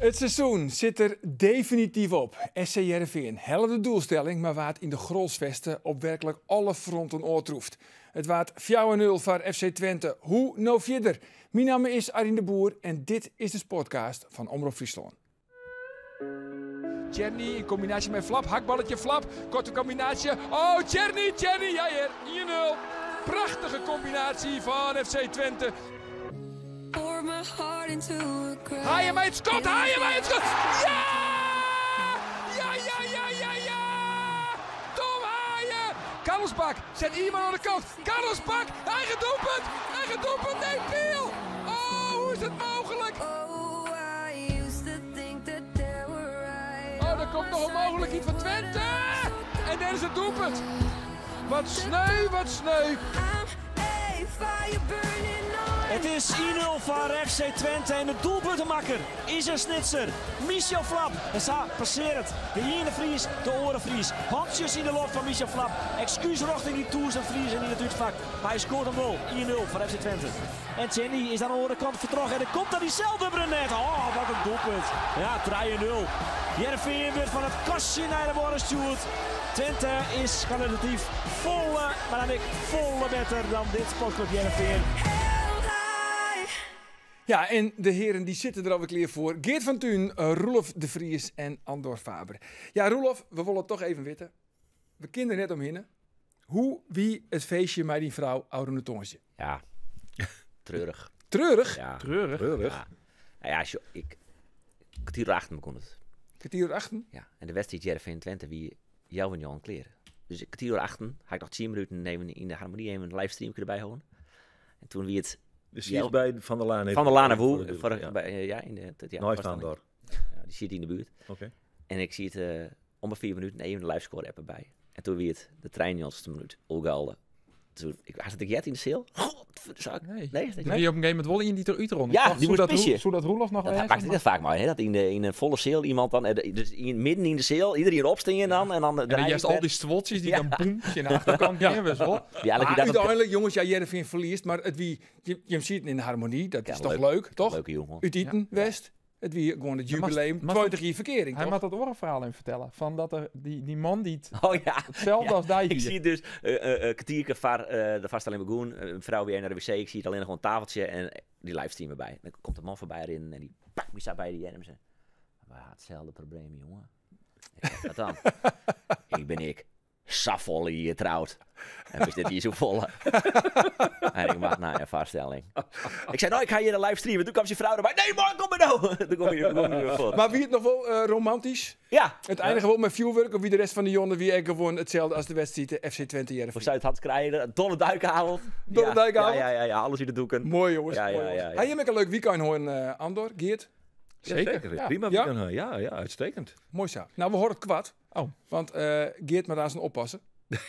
It seizoen sit der definityf op. SC Hearrenfean helle de doelstelling, mar waard yn de Grolsch Veste op werklik alle fronten ôftroefd. It waard 4-0 foar FC Twente. Hoe no fierder? Myn namme is Arjen de Boer en dit is de Sportcast fan Omrop Fryslân. Tjerni yn kombinaasje mei Vlap, hakballetje Vlap, korte kombinaasje. Oh, Tjerni, Tjerni, ja hear, 1-0. Prachtige kombinaasje fan FC Twente. Haaien mei it skot, Haaien mei it skot. Ja! Ja, ja, ja, ja, ja! Thom Haye! Carlos Bak zet iemand aan de kant. Carlos Bak, eigen doelpunt! Eigen doelpunt, nee, peal! Oh, hoe is het mogelijk? Oh, daar komt nog een mogelijkheid van Twente! En daar is het doelpunt. Wat sneu, wat sneu. It is 1-0 foar FC Twente en de doelpuntenmakker is in Snitser, Michel Vlap. En sa passearret de iene Fries de oare Fries. Hantsjes yn de loft fan Michel Vlap. Ekskús rjochting dy 1000 Friezen yn it útfak. Mar hy skoart him wol. 1-0 foar FC Twente. En Tjerni is aan de oare kant fertroch en der komt dan dyselde Brenet. Oh, wat in doelpunt. Ja, 3-0. Hearrenfean wurdt fan it kastje nei de muorre stjoerd. Twente is kwalitatyf folle, mar dan ek folle better dan dit Sportklub Hearrenfean. Ja, en de heren die sitte der alwer klear foar. Geert van Tuinen, Roelof de Vries en Andor Faber. Ja, Roelof, we wolle it toch even witte. We kinne der net omhinne. Hoe wie it feestje mei dyn frou ôfrûne tongersdei? Ja, treurig. Treurig? Ja. Treurig? Treurig? Ja. Nou ja, sjo, ik, kertier oer achten begûn it. Kertier oer achten? Ja, en de wedstriid Hearrenfean Twente wie healwei njoggenen klear. Dus kertier oer achten ha ik noch 10 minuten even yn de Harmonie even in livestreamke derby holden. En toen wie it De siet by Van der Laan. Van der Laan en Woe, Voor voor, ja. bij, ja, in de, ja, Neist vaststelling. Andor. Ja, die siet yn de buert. Oké. En ik siet om de 4 minuten even de livescore app erbij. En toen wie it de trijeennjoggentichste minuut, Ugalde. Toen, ik, had het ik jet in de zaal? Godverzak. Nee. Nee, is dat Er wie op een gegeven moment wol ien dy't der útrûn. Ja, Toch, die soe moest dat pisje. Soe dat Roelof noch Dat wêze? maakt het vaak maar, hè, dat in een volle zaal iemand dan, dus midden in de zaal, iedereen opstaan dan. En dan, En dan juist al die stoeltjes die dan boem, in de achterkant Ja. ja. Dus wel. Ja, dat Maar je dat uiteindelijk, jongens, ja, Hearrenfean verliest, maar it wie, je ziet het in de harmonie, dat Ja, is toch leuk. leuk, toch? Leuke jongen. Uit Iten, West. It wie gewoan it Ja, maar jubileum, maar 20 jaar verkering, Hij toch? moet dat orenverhaal even vertellen. Van dat er die man die het Oh ja. hetzelfde Ja, als die Ik hier. zie dus kwartierke voor de vaststelling begon. Een vrouw weer naar de wc. Ik zie het alleen nog een tafeltje en die livestream erbij. Dan komt de man voorbij erin en die pakt me zo bij die arm. Maar hetzelfde probleem, jongen. Ik zeg, wat dan? Ik ben ik. Saffolle hier trouwd. En is dit hier zo volle. En ik mag naar een vaststelling. Ik zei, nou, ik ga hier een livestreamen. Toen kwam zijn vrouw erbij. Nee, man, kom maar nou. Toen kom je, kom je weer voor. Maar wie het nog wel romantisch? Ja. Het eindigen wel met vuurwerk of wie de rest van de jongen wie ik gewoon hetzelfde als de wedstrijd de FC Twente Hearrenfean. Voor Zuid-Hans krijgen, dolle duikavond. Dolle Ja, duikavond. Ja, ja, ja, ja, alles in de doeken. Mooi jongens. Ja, mooi, ja, jongens. ja, ja. Hij heeft een leuk weekend hoor, Andor, Geert. Ja, Zeker. zeker. Ja. Prima Ja? weekend, hè. Ja, ja, uitstekend. Mooi zo. Nou, we horen het kwad. Oh. Want Geert moet aan zijn oppassen.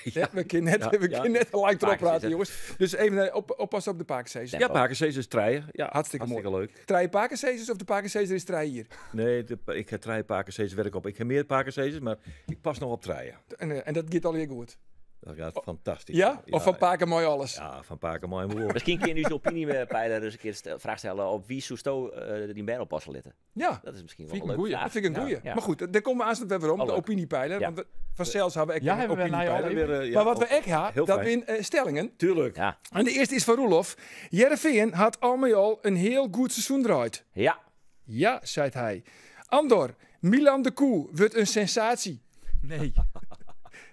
Ja, we kunnen net, Ja, we ja. kunnen net lang erop Pakensees, praten, hè? jongens. Dus even oppassen op de Pakensees. Ja, Pakensees is treien. Ja, Hartstikke mooi. leuk. Treien Pakensees of de Pakensees is treien hier? Nee, ik heb treien Pakensees werk op. Ik heb meer Pakensees, maar ik pas nog op treien. En dat gaat alweer goed. Dat gaat fantastisch. Ja? Of van Paken mooi alles? Ja, van Paken mooi mijn woord. Misschien kun je nu zijn opinie peilen, dus een keer vraag stellen op wie Soesto die band oppassen litten. Ja. Dat is misschien wel Vind een ik een leuke goeie. vraag. Dat vind ik een goeie. Ja. Maar goed, daar komen we aansluiten weer om, Oh, de leuk. opiniepeiler. Ja. Want vanzelfs hebben we Ja, echt een hebben we nou opiniepeiler. al Weer, ja, maar wat we ook echt hebben, heel dat fijn. zijn stellingen. Tuurlijk. Ja. En de eerste is van Roelof. Hearrenfean had al met al een heel goed seizoen draait. Ja. Ja, zei hij. Andor, Milan de Koe wordt een sensatie. Nee.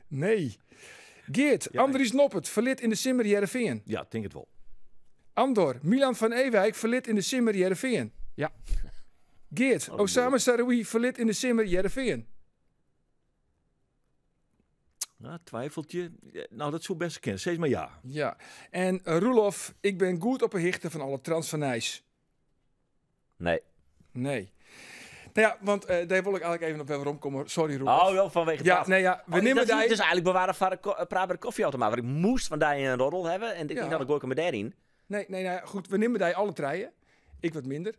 Nee. Geert, Ja, Andries Noppert verlit in de Simmer Hearrenfean. Ja, ik denk het wel. Andor, Milan van Ewijk verlit in de Simmer Hearrenfean. Ja. Geert, Oh, Osama Sahraoui verlit in de Simmer Hearrenfean. Nou, twijfeltje. Ja, nou, dat zou best kunnen. Zeg maar ja. Ja. En Roelof, ik ben goed op de hichte van alle transfernijs. Nee. Nee. Nou ja, want daar wil ik eigenlijk even op weer omkomen. Sorry, Roelof. Oh, wel vanwege ja, dat. nee, ja, we Oh, nemen dat is daar... dus eigenlijk bewaren van de praat bij de koffieautomaat. Want ik moest van daar een roddel hebben. En ik Ja. denk dat ik ook me daarin. Nee, nee, nou ja, goed, we nemen daar alle treien. Ik wat minder.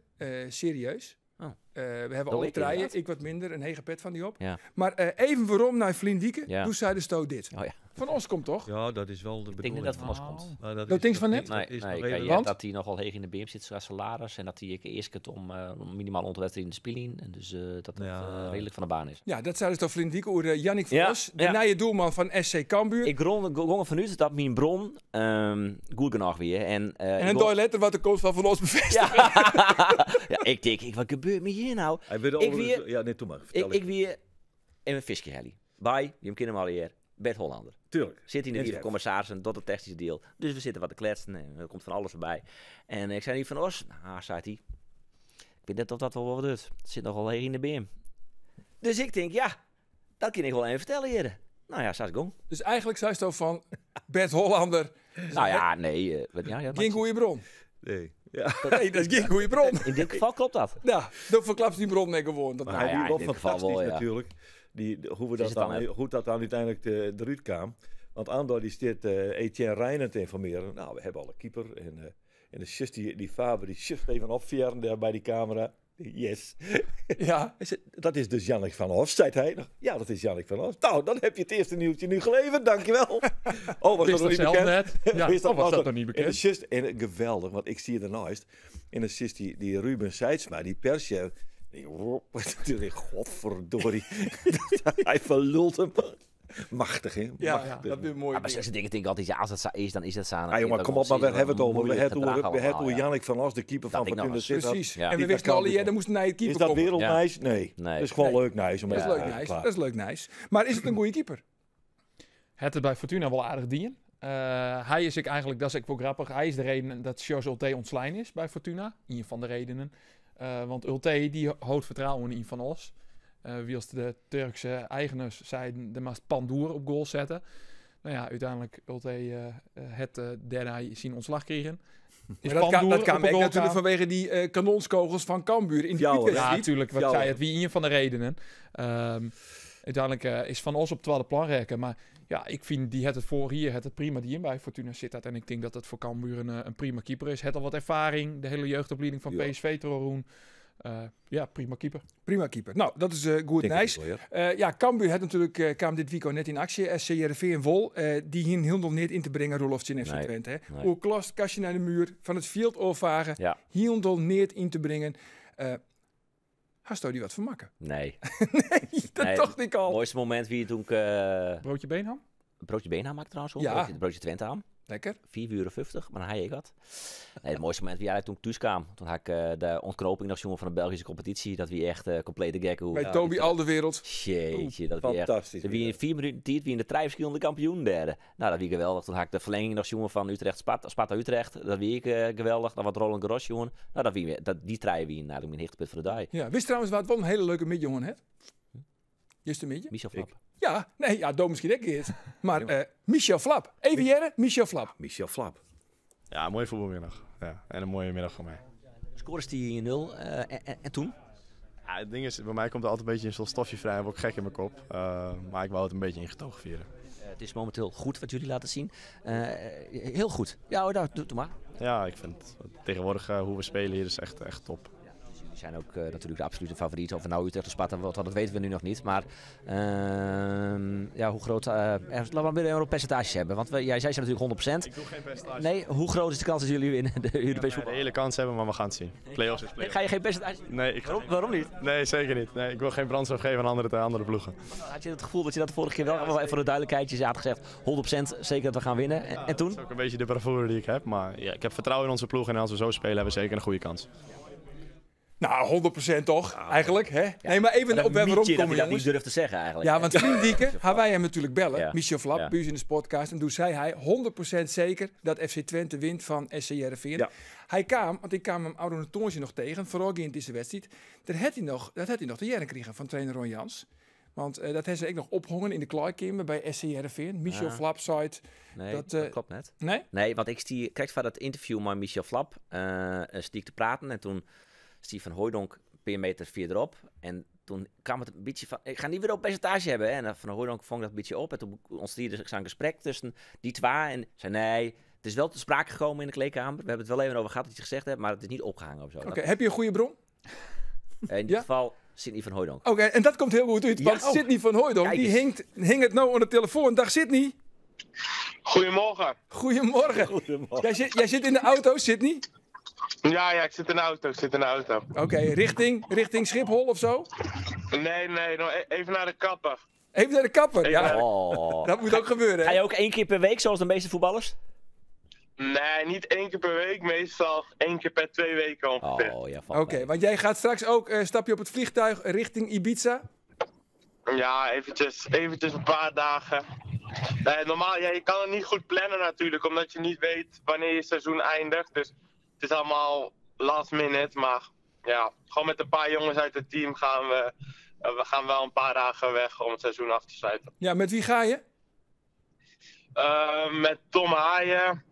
Serieus. Oh. We hebben Dat alle ik drieën, inderdaad. ik wat minder, een hege pet van die op. Ja. Maar even waarom naar Vlien Wieken, Ja. toen zei de stoot dit. Oh ja. Van ons komt toch? Ja, dat is wel de Ik denk bedoeling. niet dat het van ons komt. Maar dat Dat is denk je van nog net? niet- Nee, dat is nee, nog ik even- weet Want? dat hij nogal heeg in de BM zit qua salaris. En dat hij ik eerst het om minimaal 100 wedstrijden in de speling. En dus dat het redelijk van de baan is. Ja, dat zei dus toch Vlien Wieken over Yannick van Ja, Os, de ja. nieuwe doelman van SC Cambuur. Ik rond vanuit dat mijn bron goed genoeg weer. En, en ik een wil- toilet wat de komst van Van Os bevestigt. Ja, ja, ik denk, wat gebeurt me hier nou? Hij werd Ik overigens- weer- Ja, nee, doe maar. Vertel Ik weer in een fiskehelly. Bij, je kent hem al hier, Bert Hollander. Tuurlijk. Zit in de En ried van Jeff. commissarissen tot het technische deel. Dus we zitten wat te kletsen en er komt van alles voorbij. En ik zei niet van Os, nou, zei hij. Ik weet net of dat wel wat doet. Het zit nogal heeg in de BM. Dus ik denk, ja, dat kan ik wel even vertellen, heren. Nou ja, zes gong. Dus eigenlijk zei ze toch van Bert Hollander, Nou ja, nee. Ja, ja, geen goede bron. Nee. Ja. Nee, dat is geen goede bron. In dit geval klopt dat. Nou, dan verklapt die bron mee gewoon. Dat Maar Nou hij ja, doet wel in dit geval fantastisch wel, ja. natuurlijk. Hoe, we Is dat het dan, dan, hè? hoe dat dan uiteindelijk eruit kwam. Want Andor die zit Etienne Reijnen te informeren. Nou, we hebben al een keeper. En de zus die Faber, die shift even opveren daar bij die camera. Yes. Ja. Hij zei, dat is dus Yannick van Os, zei hij nog. Ja, dat is Yannick van Os. Nou, dan heb je het eerste nieuwtje nu geleverd, dankjewel. Oh, was Wist dat dat nog niet zelf bekend? net. Ja, Wist of was dat was nog niet En bekend? de zus, en geweldig, want ik zie ernaast. En dan zit die Ruben Seidsma, die perschef. Die, die, godverdorie. Hij verlult hem. Machtig, hè? Ja, Machtig. dat is mooi. Ja, maar zulke dingen denk ik altijd, ja, als dat zo is, dan is dat zo. Ah, jongen, kom op, maar waar hebben we het over? We hebben het over, we hebben het over Yannick van Os, de keeper van Dat ik nog Fortuna eens. Sittard. Precies. Ja. En we Die wisten naar al, Cambuur ja, dan moest naar het keeper Is dat komen. wereldnice? Nee. Nee. Dat is gewoon Nee. leuk nice. Om Dat is even- leuk nice. klaar. Dat is leuk nice. Maar is het een goede keeper? Het het bij Fortuna wel aardig dien. Hij is ik eigenlijk, dat is ik wel grappig, hij is de reden dat Sjors Ulte ontslijn is bij Fortuna. Een van de redenen. Want Ulte die houdt vertrouwen in Van Os. Wie als de Turkse eigenaars zeiden, de mast Pandoer op goal zetten. Nou ja, uiteindelijk Ulte het derde zien ontslag kregen. Is Maar dat kan, Pandoer dat kan op een ook goal natuurlijk kwam. vanwege die kanonskogels van Cambuur in die Ja, hoor. Ja, uitwedstrijd. natuurlijk. Wat Ja, zei hoor. het? Wie een van de redenen. Uiteindelijk is Van Os op tweede plan rekken. Maar ja, ik vind die het het voor hier, het het prima die in bij Fortuna zit. En ik denk dat het voor Cambuur een prima keeper is. Het al wat ervaring, de hele jeugdopleiding van Ja. PSV te Ja, prima keeper. Prima keeper. Nou, dat is goed Denk nice. ik wel, ja. Ja, Cambuur had natuurlijk, kwam dit weekend net in actie. SC Heerenveen en Wol, die hier heel niet in te brengen, Roelof in FC Nee, Twente. Hè. nee. Hoe klast, kastje naar de muur, van het veld overvagen, Ja. heel niet in te brengen. Hast die wat van maken? Nee. Dat Nee, dacht ik al. Mooiste moment wie toen ik Broodje Beenham? broodje Beenham maakte trouwens. hoor. Ja. Broodje Twente aan. Lekker. 4,50 maar dan had ik wat. Nee, het mooiste moment wie eigenlijk toen ik thuis kwam. Toen had ik de ontknoping nog jongen van de Belgische competitie. Dat wie echt complete gek hoe. Bij Toby Alderwereld. Jeetje, dat wie echt. Fantastisch. Dat wie in 4 minuten tijd wie in de drie verschillende kampioen derde. Nou, dat wie geweldig. Toen had ik de verlenging nog jongen van Utrecht Sparta, Sparta Utrecht. Dat wie ik geweldig. Dan wat Roland Garros jongen. Nou, dat wie dat die drie wie nou mijn hoogtepunt van de dag. Ja, wist trouwens wat wel een hele leuke midjongen het? Juist een midje? Michel Flap. Ja, nee, ja, dom misschien ook eens. Maar Michel Flap. Even Jerre, Michel Flap. Michel Flap. Ja, een mooie voetbalmiddag. Ja, en een mooie middag voor mij. Scoorde die 0 en toen? Ja, het ding is, bij mij komt er altijd een beetje een soort stofje vrij en word ik gek in mijn kop. Maar ik wou het een beetje ingetogen vieren. Het is momenteel goed wat jullie laten zien. Heel goed. Ja, hoor, nou, doe maar. Ja, ik vind tegenwoordig hoe we spelen hier is echt top. Dus jullie zijn ook natuurlijk de absolute favoriet. Of we nou Utrecht of Sparta wordt, dat weten we nu nog niet. Maar ja, hoe groot... laten we maar weer een percentages hebben. Want jij zei ze natuurlijk 100%. Ik doe geen percentage. Nee, hoe groot is de kans dat jullie winnen de Europese Ja, voetbal? de hele kans hebben, maar we gaan het zien. Play-offs is play-offs. Ga je geen percentage... Nee, ik ga Waarom, geen- waarom niet? Nee, zeker niet. Nee, ik wil geen brandstof geven aan andere ploegen. Had je het gevoel dat je dat de vorige keer wel... Even voor de duidelijkheid, je had gezegd 100% zeker dat we gaan winnen. En toen? Dat is ook een beetje de bravoure die ik heb. Maar ja, ik heb vertrouwen in onze ploeg en als we zo spelen hebben we zeker een goede kans. Nou, 100% toch? Eigenlijk, hè? Nee, maar even Wat op een waarom mietje dat komen, hij dat niet jongens. durft te zeggen eigenlijk. Ja, want Vriend Dieke, gaan wij hem natuurlijk bellen. Ja. Michel Flap, Ja. Buus in de podcast. En toen zei hij 100% zeker dat FC Twente wint van SC Heerenveen. Ja. Hij kwam, want ik kwam hem oude Toonsje nog tegen, vooral in deze wedstrijd. Dat had hij nog, dat had hij nog de jaren gekregen van trainer Ron Jans. Want dat heeft ze ook nog opgehangen in de kleikamer bij SC Heerenveen. Michel Ah. Flap zei het. Nee, Dat, dat klopt net. Nee? Nee, want ik kreeg van dat interview met Michel Flap stiek te praten. En toen Steve van Hooijdonk een paar meter verderop. En toen kwam het een beetje van, ik ga niet weer op percentage hebben. Hè. En Van Hooijdonk vong dat een beetje op. En toen ontstond er zo'n gesprek tussen die twee. En zei, nee, het is wel te sprake gekomen in de kleedkamer. We hebben het wel even over gehad dat je het gezegd hebt, maar het is niet opgehangen of zo. Oké, heb je een goede bron? In dit Ja? geval Sydney van Hooijdonk. Oké, en dat komt heel goed uit, Ja, want oh. Sydney van Hooijdonk Kijk die eens. hingt het nou aan de telefoon. Dag Sydney. Goedemorgen. Goedemorgen. Jij zit in de auto, Sydney? Ja, ja, ik zit in de auto. Ik zit in de auto. Oké, richting Schiphol of zo? Nee, nee, nog even naar de kapper. Even naar de kapper. Ja, Oh. dat moet ook gebeuren. Ga Hè? je ook 1 keer per week, zoals de meeste voetballers? Nee, niet 1 keer per week. Meestal 1 keer per 2 weken ongeveer. Oh, ja, valt Oké, mee. want jij gaat straks ook stap je op het vliegtuig richting Ibiza? Ja, eventjes een paar dagen. Nee, normaal, ja, je kan het niet goed plannen natuurlijk, omdat je niet weet wanneer je seizoen eindigt. Dus het is allemaal last minute. Maar ja, gewoon met een paar jongens uit het team gaan we, we gaan wel een paar dagen weg om het seizoen af te sluiten. Ja, met wie ga je? Met Tom Haaien,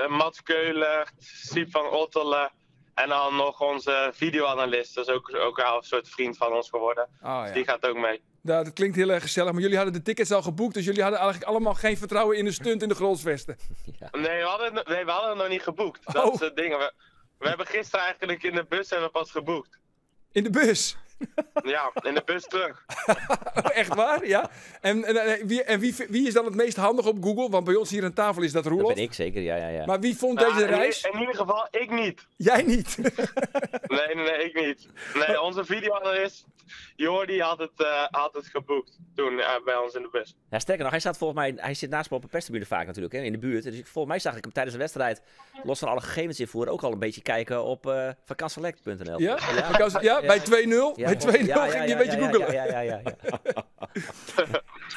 Mats Keuler, Siep van Ottelen en dan nog onze videoanalist. Dat is ook al een soort vriend van ons geworden. Oh, Dus ja. die gaat ook mee. Nou, dat klinkt heel erg gezellig, maar jullie hadden de tickets al geboekt, dus jullie hadden eigenlijk allemaal geen vertrouwen in de stunt in de Grolsvesten. Nee, we hadden het nog niet geboekt. Dat Oh. is het ding. We hebben gisteren eigenlijk in de bus hebben we pas geboekt. In de bus? Ja, in de bus terug. Oh, echt waar? Ja. En wie is dan het meest handig op Google? Want bij ons hier aan tafel is dat Dat Roelof. ben ik zeker, ja, ja, ja. Maar wie vond Nou, deze reis? In ieder geval, ik niet. Jij niet. Nee, nee, nee, ik niet. Nee, onze videoanalist Jordi had het geboekt toen bij ons in de bus. Ja, sterker nog, hij staat volgens mij, hij zit naast me op een perstribune vaak natuurlijk, hè, in de buurt. Dus volgens mij zag ik hem tijdens de wedstrijd, los van alle gegevens invoeren, ook al een beetje kijken op vakantselect.nl. Ja? Ja, bij 2-0. Ja. Bij 2-0 Ja, ja, ging hij ja, een beetje ja, googelen. Ja, ja, ja, ja, ja.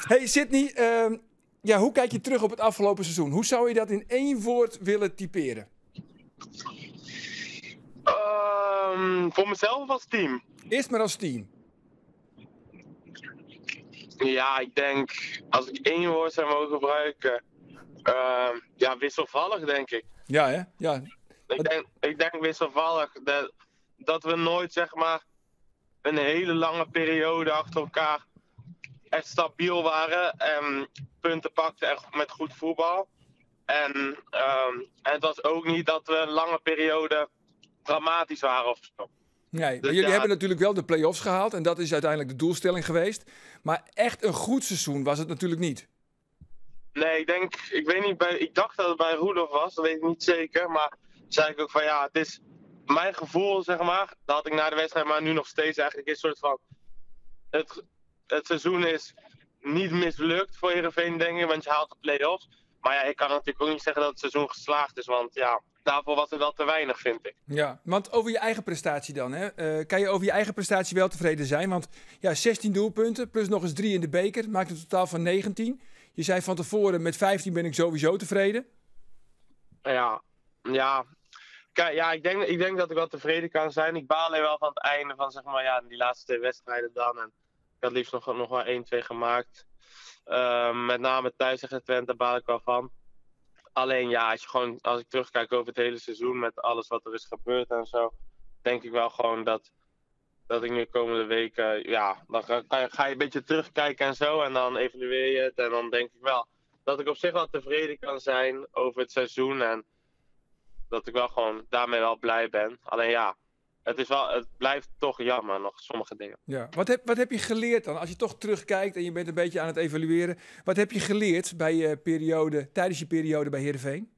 Hey Sydney, ja, hoe kijk je terug op het afgelopen seizoen? Hoe zou je dat in 1 woord willen typeren? Voor mezelf of als team? Eerst maar als team. Ja, ik denk, als ik 1 woord zou mogen gebruiken, ja, wisselvallig denk ik. Ja, hè? Ja. Ik denk wisselvallig dat we nooit, zeg maar, een hele lange periode achter elkaar echt stabiel waren en punten pakten en met goed voetbal. En het was ook niet dat we een lange periode dramatisch waren of zo. Nee, maar Dus jullie ja. hebben natuurlijk wel de play-offs gehaald en dat is uiteindelijk de doelstelling geweest. Maar echt een goed seizoen was het natuurlijk niet. Nee, ik denk, ik weet niet, ik dacht dat het bij Roelof was, dat weet ik niet zeker. Maar zei ik ook van ja, het is mijn gevoel, zeg maar, dat had ik na de wedstrijd, maar nu nog steeds eigenlijk is een soort van, het seizoen is niet mislukt voor Heerenveen, denk ik, want je haalt de play-offs. Maar ja, ik kan natuurlijk ook niet zeggen dat het seizoen geslaagd is, want ja, daarvoor was het wel te weinig, vind ik. Ja, want over je eigen prestatie dan, hè? Kan je over je eigen prestatie wel tevreden zijn? Want ja, 16 doelpunten, plus nog eens 3 in de beker, maakt een totaal van 19. Je zei van tevoren, met 15 ben ik sowieso tevreden. Ja, ja. Kijk, ja, ik denk dat ik wel tevreden kan zijn. Ik baal alleen wel van het einde van, zeg maar, ja, die laatste 2 wedstrijden dan. En ik had liefst nog wel 1, 2 gemaakt. Met name thuis tegen Twente baal ik wel van. Alleen ja, als ik terugkijk over het hele seizoen met alles wat er is gebeurd en zo, denk ik wel gewoon dat ik nu komende weken, ja, dan ga je een beetje terugkijken en zo en dan evalueer je het. En dan denk ik wel dat ik op zich wel tevreden kan zijn over het seizoen en dat ik wel gewoon daarmee wel blij ben. Alleen ja, het blijft toch jammer nog, sommige dingen. Ja. Wat heb je geleerd dan? Als je toch terugkijkt en je bent een beetje aan het evalueren. Wat heb je geleerd tijdens je periode bij Heerenveen?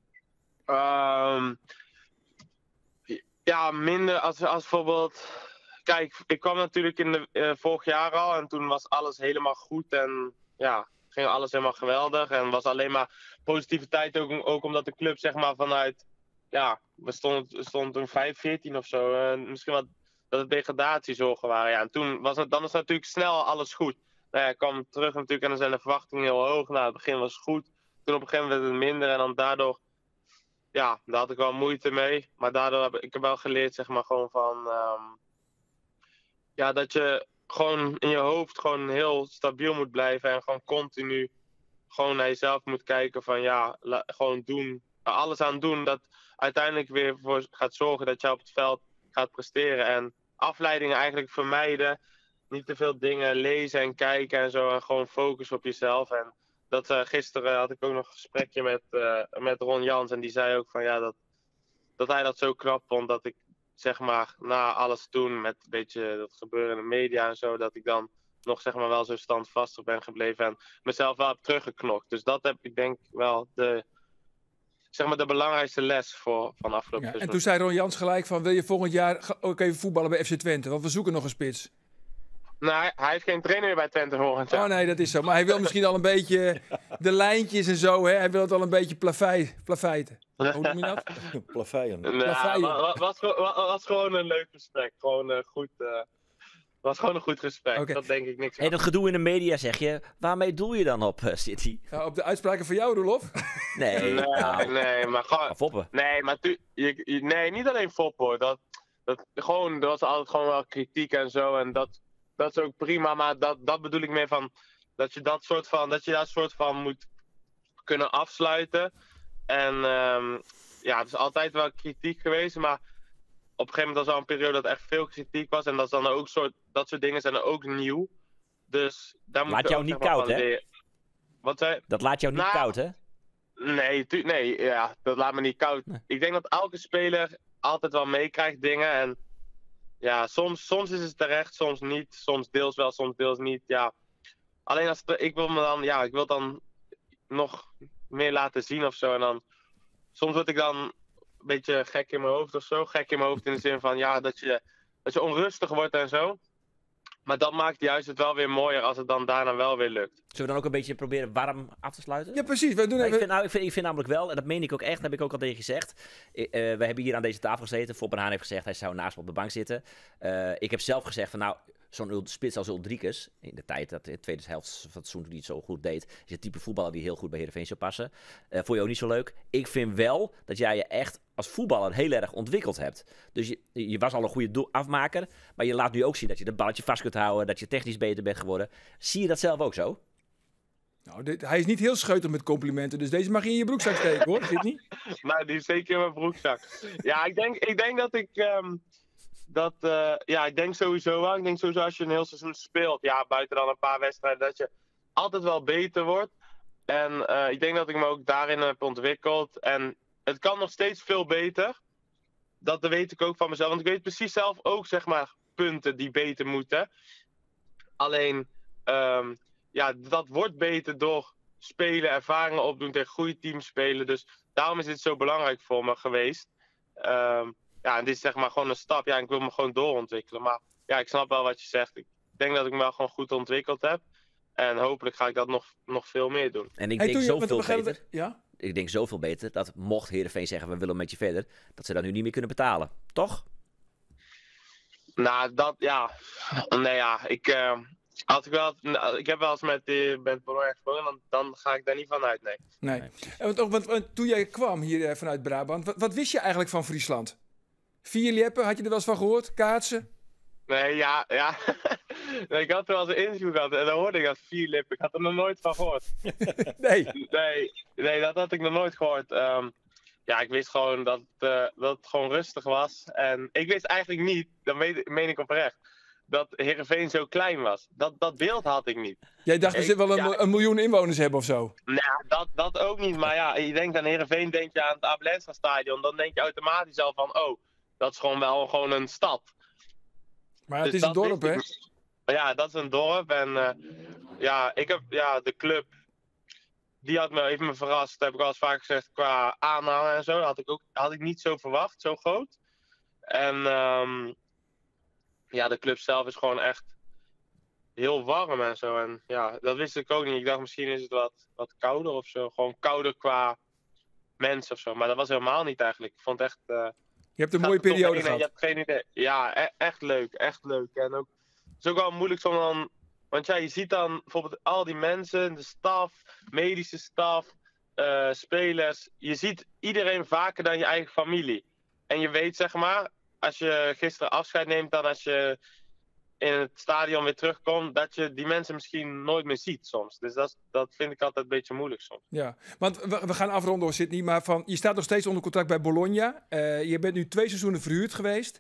Ja, minder als bijvoorbeeld... Kijk, ik kwam natuurlijk in de, vorig jaar al en toen was alles helemaal goed en ja, ging alles helemaal geweldig. En was alleen maar positiviteit, ook omdat de club zeg maar vanuit... Ja, we stonden toen 5-14 of zo. Misschien wat dat het degradatiezorgen waren. Ja, en toen was het, dan is natuurlijk snel alles goed. Nou ja, ik kwam terug natuurlijk en dan zijn de verwachtingen heel hoog. Nou, het begin was goed. Toen op een gegeven moment werd het minder en dan daardoor... Ja, daar had ik wel moeite mee. Maar daardoor heb ik wel geleerd, zeg maar, gewoon van... ja, dat je gewoon in je hoofd gewoon heel stabiel moet blijven. En gewoon continu gewoon naar jezelf moet kijken van ja, gewoon doen. Alles aan doen dat uiteindelijk weer voor gaat zorgen dat je op het veld gaat presteren. En afleidingen eigenlijk vermijden. Niet te veel dingen lezen en kijken en zo. En gewoon focus op jezelf. En dat gisteren had ik ook nog een gesprekje met Ron Jans. En die zei ook van ja, dat hij dat zo knap vond dat ik zeg maar, na alles toen met een beetje dat gebeuren in de media en zo, dat ik dan nog zeg maar wel zo standvastig ben gebleven en mezelf wel heb teruggeknokt. Dus dat heb ik denk wel de, zeg maar, de belangrijkste les voor, van afgelopen Ja, en seizoen. toen zei Ron Jans gelijk van, wil je volgend jaar ook even voetballen bij FC Twente? Want we zoeken nog een spits. Nou, hij heeft geen trainer meer bij Twente volgend jaar. Oh nee, dat is zo. Maar hij wil misschien al een beetje de lijntjes en zo. Hè? Hij wil het al een beetje plaveiten. Hoe noem je dat? Plaveien. Nou, Plaveien. was gewoon een leuk gesprek. Gewoon goed. Was gewoon een goed gesprek. Oké. Dat denk ik niks Hey, aan. dat gedoe in de media zeg je. Waarmee doel je dan op, City? Ja, op de uitspraken van jou, Roelof? Nee, Nee, nou, nee, maar gewoon. Foppe. Nee, maar nee, niet alleen Fop hoor. Dat, gewoon, er was altijd gewoon wel kritiek en zo. En dat is ook prima. Maar dat bedoel ik meer van. Dat je dat soort van. Dat je daar soort van moet kunnen afsluiten. En ja, het is altijd wel kritiek geweest. Maar op een gegeven moment was er al een periode dat echt veel kritiek was. En dat is dan ook soort, dat soort dingen zijn dan ook nieuw. Dus daar moet Laat je jou ook, niet zeg maar, koud, van hè? leren. Wat zei Dat laat jou niet Nou, koud, hè? Nee, nee, ja, dat laat me niet koud. Nee. Ik denk dat elke speler altijd wel meekrijgt dingen. En ja, soms is het terecht, soms niet. Soms deels wel, soms deels niet. Ja. Alleen als het, ik wil me dan, ja, ik wil dan nog meer laten zien of zo. En dan, soms word ik dan een beetje gek in mijn hoofd of zo. Gek in mijn hoofd in de zin van, ja, dat je onrustig wordt en zo. Maar dat maakt juist het wel weer mooier als het dan daarna wel weer lukt. Zullen we dan ook een beetje proberen warm af te sluiten? Ja, precies. We doen Nou, even... ik vind namelijk wel, en dat meen ik ook echt, dat heb ik ook al tegen je gezegd. We hebben hier aan deze tafel gezeten. Foppe Haan heeft gezegd, hij zou naast me op de bank zitten. Ik heb zelf gezegd van nou, zo'n spits als Uldrikis, in de tijd dat de tweede helft van het seizoen toen hij het zo goed deed, is het type voetballer die heel goed bij Heerenveen zou passen. Vond je ook niet zo leuk. Ik vind wel dat jij je echt als voetballer heel erg ontwikkeld hebt. Dus je was al een goede afmaker, maar je laat nu ook zien dat je dat balletje vast kunt houden, dat je technisch beter bent geworden. Zie je dat zelf ook zo? Nou, hij is niet heel scheutig met complimenten, dus deze mag je in je broekzak steken, hoor. Zit niet? Nou, die is zeker in mijn broekzak. Ja, ik denk dat ik... ja, ik denk sowieso wel. Ik denk sowieso als je een heel seizoen speelt, ja, buiten dan een paar wedstrijden, dat je altijd wel beter wordt. En ik denk dat ik me ook daarin heb ontwikkeld. En het kan nog steeds veel beter. Dat weet ik ook van mezelf. Want ik weet precies zelf ook, zeg maar, punten die beter moeten. Alleen, ja, dat wordt beter door spelen, ervaringen opdoen, tegen goede teams spelen. Dus daarom is dit zo belangrijk voor me geweest. Ja, en dit is zeg maar gewoon een stap. Ja, ik wil me gewoon doorontwikkelen. Maar ja, ik snap wel wat je zegt. Ik denk dat ik me wel gewoon goed ontwikkeld heb. En hopelijk ga ik dat nog veel meer doen. En ik Hey, denk toen je- want zoveel we gaan het- beter. Ja? Ik denk zoveel beter dat mocht Heerenveen zeggen, we willen met je verder, dat ze dat nu niet meer kunnen betalen. Toch? Nou, dat, ja. Nee, ja, ik, als ik, wel, nou, ik heb wel eens met Bologna gesproken, dan ga ik daar niet van uit, nee. Nee. Nee, precies. En want toen jij kwam hier vanuit Brabant, wat wist je eigenlijk van Friesland? 4 leppen, had je er wel eens van gehoord? Kaatsen? Nee, ja, ja. Nee, ik had wel eens een interview gehad en dan hoorde ik dat 4 lippen. Ik had er nog nooit van gehoord. Nee. Nee, nee, dat had ik nog nooit gehoord. Ja, ik wist gewoon dat het gewoon rustig was. En ik wist eigenlijk niet, dat meen ik oprecht, dat Heerenveen zo klein was. Dat beeld had ik niet. Jij dacht, er zit wel een miljoen inwoners hebben of zo. Nou, dat ook niet. Maar ja, je denkt aan Heerenveen, denk je aan het Abe Lenstra stadion. Dan denk je automatisch al van, oh, dat is gewoon wel gewoon een stad. Maar het Dus is een dat dorp, wist hè? ik niet. Ja, dat is een dorp. En ja, ik heb, ja, de club, die heeft me verrast. Dat heb ik al eens vaak gezegd, qua aanhang en zo. Dat had ik niet zo verwacht, zo groot. En ja, de club zelf is gewoon echt heel warm en zo. En ja, dat wist ik ook niet. Ik dacht, misschien is het wat kouder of zo. Gewoon kouder qua mensen of zo. Maar dat was helemaal niet eigenlijk. Ik vond het echt... Je hebt een gaat mooie er toch periode heen en gehad. Je hebt geen idee. Ja, echt leuk. Echt leuk. En ook, het is ook wel moeilijk om dan... Want ja, je ziet dan bijvoorbeeld al die mensen, de staf, medische staf, spelers. Je ziet iedereen vaker dan je eigen familie. En je weet, zeg maar, als je gisteren afscheid neemt, dan als je in het stadion weer terugkomt, dat je die mensen misschien nooit meer ziet soms. Dus dat vind ik altijd een beetje moeilijk soms. Ja, want we gaan afronden hoor, Sidney, maar je staat nog steeds onder contract bij Bologna. Je bent nu 2 seizoenen verhuurd geweest.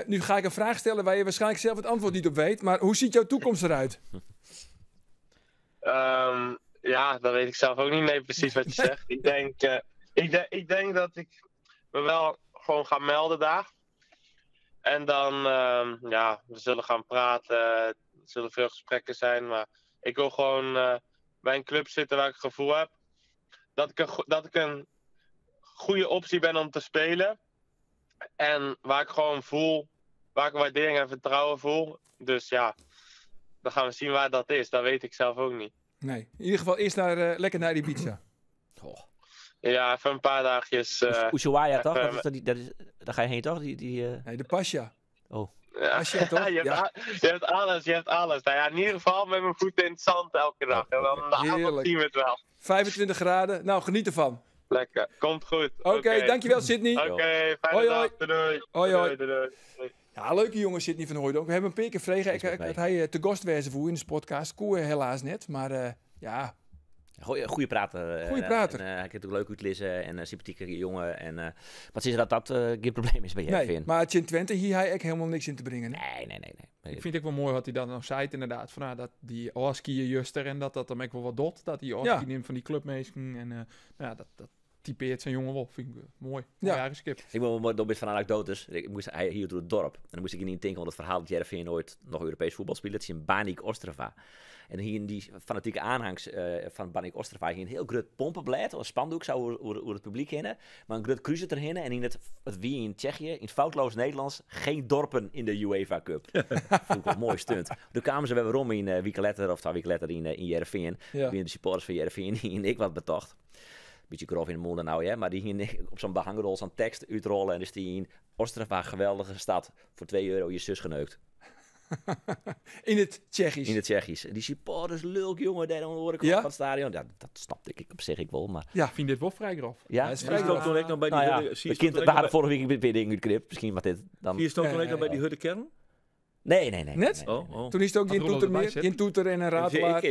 Nu ga ik een vraag stellen waar je waarschijnlijk zelf het antwoord niet op weet. Maar hoe ziet jouw toekomst eruit? Ja, dat weet ik zelf ook niet. Nee, precies wat je zegt. Ik denk dat ik me wel gewoon ga melden daar. En dan, ja, we zullen gaan praten. Er zullen veel gesprekken zijn. Maar ik wil gewoon bij een club zitten waar ik het gevoel heb dat ik een goede optie ben om te spelen. En waar ik gewoon voel, waar ik waardering en vertrouwen voel. Dus ja, dan gaan we zien waar dat is. Dat weet ik zelf ook niet. Nee, in ieder geval eerst lekker naar Ibiza. Oh. Ja, even een paar dagjes. Ushuaia, toch? Even Dat is, die, dat is, daar ga je heen, toch? Die. Nee, de Pasja. Oh. Ja. Pasja, toch? Je hebt alles, je hebt alles. Nou ja, in ieder geval met mijn voeten in het zand elke dag. En dan de avond Heerlijk. zien we het wel. 25 graden. Nou, geniet ervan. Lekker, komt goed. Oké, dankjewel Sydney. Oké, fijne Hoi, dag. hoi. Doei, doei. Hoi, hoi. Doei, doei, doei. Ja, leuke jongen Sydney van Hooijdonk. We hebben een paar keer gevregen Niks mis dat mee. hij te gast wezen voor in de podcast. Koe helaas net, maar ja. Goeie prater. Goeie prater. En, hij kan het ook leuk uitlezen en sympathieke jongen. En, wat is dat dat geen probleem is bij Nee, Heerenveen? maar in Twente hier hij ook helemaal niks in te brengen. Hè? Nee, nee, nee, nee. Ik vind het ook wel mooi wat hij dan nog zei, inderdaad. Van, nou, dat die Oski juster en dat dat dan ook wel wat dot. Dat die Oski neemt van die clubmeesten. En nou ja, dat typeert zijn jongen wel. Vind ik mooi. Ja. Ja, skip. Ik moet wel door van anekdotes. Ik moest hij hier door het dorp. En dan moest ik niet denken, want het verhaal dat Heerenveen nooit nog Europees voetbal speelde. Dat is in Banik Ostrava. En hier in die fanatieke aanhangs van Banik Ostrava hier een heel groot pompenblad, een spandoek zou oer het publiek heen, maar een groot cruiser erheen. En in het wie in Tsjechië, in het foutloos Nederlands, geen dorpen in de UEFA Cup. Vond ik wel een mooi stunt. Toen kwamen ze weer om in weken later, of 2 weken later in Heerenveen. Ja. Wie de supporters van Heerenveen en ik wat betocht. Beetje grof in de mond nou, hè, maar die ging op zo'n behangrol zo'n tekst uitrollen en dus die in Ostrava, geweldige stad, voor €2 je zus geneukt. In het Tsjechisch. In het Tsjechisch. En die supporters, lulk jongen, daar hoor ik Ja? van het stadion. Ja, dat snapte ik op zich ik wel, maar... Ja. Ik vind dit wel vrij grof. Ja, Ja, is Zie vrij je grof. toen ik nog bij die Nou ja, hudde- zie we je toen we ik hadden nog vorige week weer dingen uitgeknipt. Misschien wat dit dan... bij- Zie je toen Nee, ik nog bij die hudde kern? Nee, nee, nee. Net? Nee, Oh, oh. Toen is het ook Had geen Roelof toeter erbij meer. zitten? Geen toeter en een ratelaar.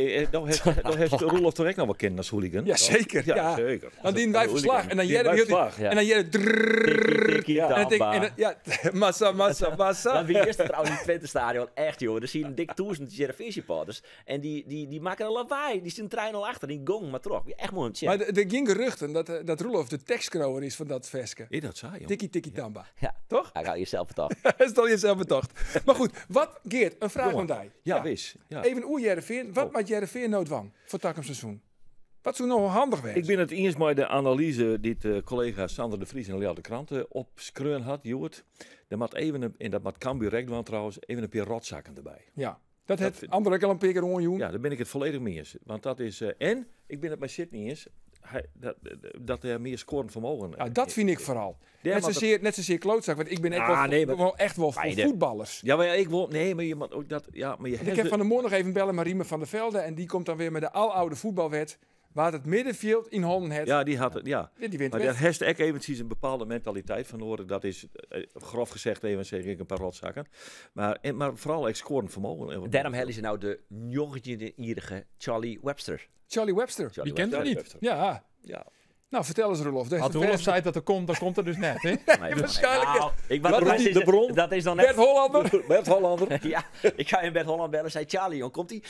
Nog heeft Roelof toch ook nog wel kennen als hooligan? Ja, zeker. Ja, Ja. zeker. Dan dienen wij verslag. En dan Die Jerry wij hield hij- verslag. Ja. En dan Jerry... Tikkie, tikkie, Ja. En dan denk ik- tamba. en dan- ja, massa, massa, massa. Maar wie is dat trouwens in het Twente stadion? Echt, joh. Er zien dik toezen Heerenveen supporters. En die maken een lawaai. Die zien trein al achter. Die gong, maar toch. Echt mooi. Maar er ging geruchten dat Roelof de tekstkrower is van dat veske. Is dat zo, joh? Tikkie, tikkie, tamba. Ja. Toch? Hij gaat jezelf vertaald. Stel jezelf betocht. Maar goed, wat, Geert, een vraag Jongen. aan jou. Ja, wis. Ja. Even oer Heerenveen. Wat maakt Heerenveen nood van voor het seizoen? Wat zou nog handig wezen? Ik ben het eens met de analyse die de collega Sander de Vries in de Leeuwarden de Krant opskreun had, Joert. Er moet even, een, en dat moet Cambuur rekt doen trouwens, even een paar rotzakken erbij. Ja, dat het vind- andere ook al een paar keer onjoen. Ja, daar ben ik het volledig mee eens. Want dat is, en ik ben het met Sydney eens, hij, dat er meer scorend vermogen. Ja, dat vind ik vooral. Ja, Net maar zozeer, net zozeer klootzak, want ik ben echt Ah, wel, nee, maar- wel echt wel voor Beide. voetballers. Ja, maar ja, ik wil, nee, maar je moet ook dat, ja, maar je Want ik hebt heb de- van de morgen nog even bellen met Riemen van der Velde. En die komt dan weer met de aloude voetbalwet. Waar het middenveld in handen het. Ja, die had het, ja. Die wint Maar weg. daar heeft ook eventjes een bepaalde mentaliteit van horen. Dat is, grof gezegd, even zeg ik een paar rotzakken. Maar, maar vooral echt scorend vermogen. Daarom hebben ze nou de 19-jarige Charlie Webster. Charlie Webster. Charlie Die kent Webster. hem niet. Ja. Ja. Nou, vertel eens Roelof. Deze Als Roelof zei dat er komt, dan komt er dus net. Hè? Nee, waarschijnlijk. Nou, ik, Wat wat is is de bron? Dat is dan net Bert Hollander. Bert Hollander. Ja, ik ga in Bert Holland bellen. Zei Charlie, jong, komt ie?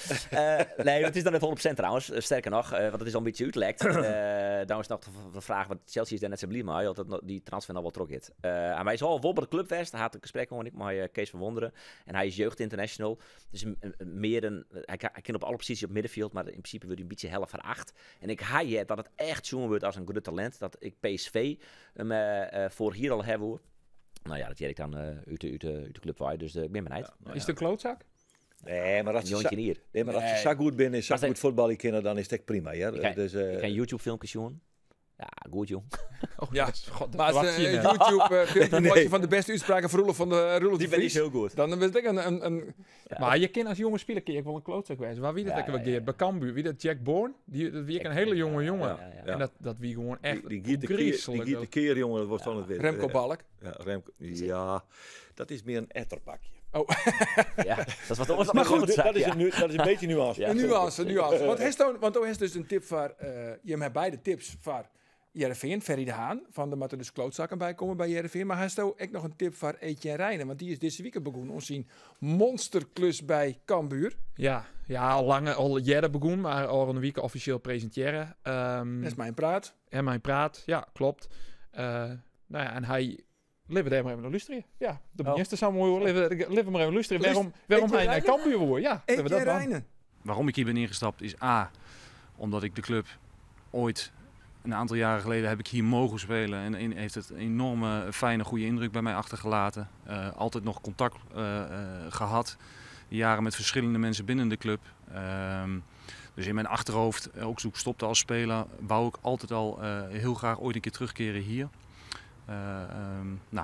Nee, het is dan net 100% trouwens. Sterker nog, want het is al een beetje uitlekt. Daarom is nog de vraag, want Chelsea is daar net zo blij mee, dat die transfer nog wel trok is. En hij is al wel bij de clubwest. Hij had een gesprek gewoon ik met Kees van Wonderen. En hij is jeugd international. Dus meer een, hij kan op alle posities op middenveld, maar in principe wordt hij een beetje helft van acht. En ik haai het dat het echt jongen wordt als een groot talent. Dat ik PSV hem voor hier al heb hoor. Nou ja, dat jij ik dan uit de club waai. Dus ik ben benieuwd. Ja, nou Is het een klootzak? Nee, maar als Een ze jongetje hier. nee, maar als ze zo goed binnen is, zo Maar goed voetballen kennen, dan is het echt prima. Ja? Ik Dus, Ik ga YouTube filmpjes zien. Ja, goed jong. Oh, Ja. dat is- God, dat Maar als verwacht je net. YouTube filmpje watje van de beste uitspraken van Roelof van de Roelof de Die ben ik Vries. heel goed. Dan is het echt een Maar je kan als jonge speler kun je ook wel een klootzak wezen. Waar wie dat Ja, lekker ja, wel ja. Geert? Bij Cambuur, wie dat Jack Bourne? Die, dat wie ik een hele jonge jongen. Ja, ja. En dat wie gewoon echt die, die Giet de Keer, die griezelig Giet de Keer, jongen, dat wordt dan het weer. Remco Balk. Ja, Remco, ja, dat is meer een etterpakje. Ja, dat is wat anders dan Maar een goed, klootzak, dat, is ja. dat is een beetje nuance. Ja. Een nuance, een nuance. Want hij want hij is dus een tip voor, je hebt beide tips voor Heerenveen, Ferry de Haan, van de moeten dus klootzakken bij komen bij Heerenveen. Maar hij heeft ook nog een tip voor Etienne Rijnen, want die is deze week begonnen om zijn monsterklus bij Cambuur. Ja, ja, al lange, al jaren begon, maar al een week officieel presenteren. Dat is mijn praat. En mijn praat, ja, klopt. Nou ja, en hij Litte we dêr mar even nei lústerje. Ja, de Oh. begjinst der sa moai oer. Litte we mar even lústerje wêrom Etienne hy nei Reijnen? Cambuur woe. Ja, litte we dat Etienne dwaan. Reijnen. Waarom ik hier ben ingestapt is A, omdat ik de club ooit een aantal jaren geleden heb ik hier mogen spelen. En heeft het een enorme fijne, goede indruk bij mij achtergelaten. Altijd nog contact gehad. Jaren met verschillende mensen binnen de club. Dus in mijn achterhoofd, ook toen ik stopte als speler, wou ik altijd al heel graag ooit een keer terugkeren hier.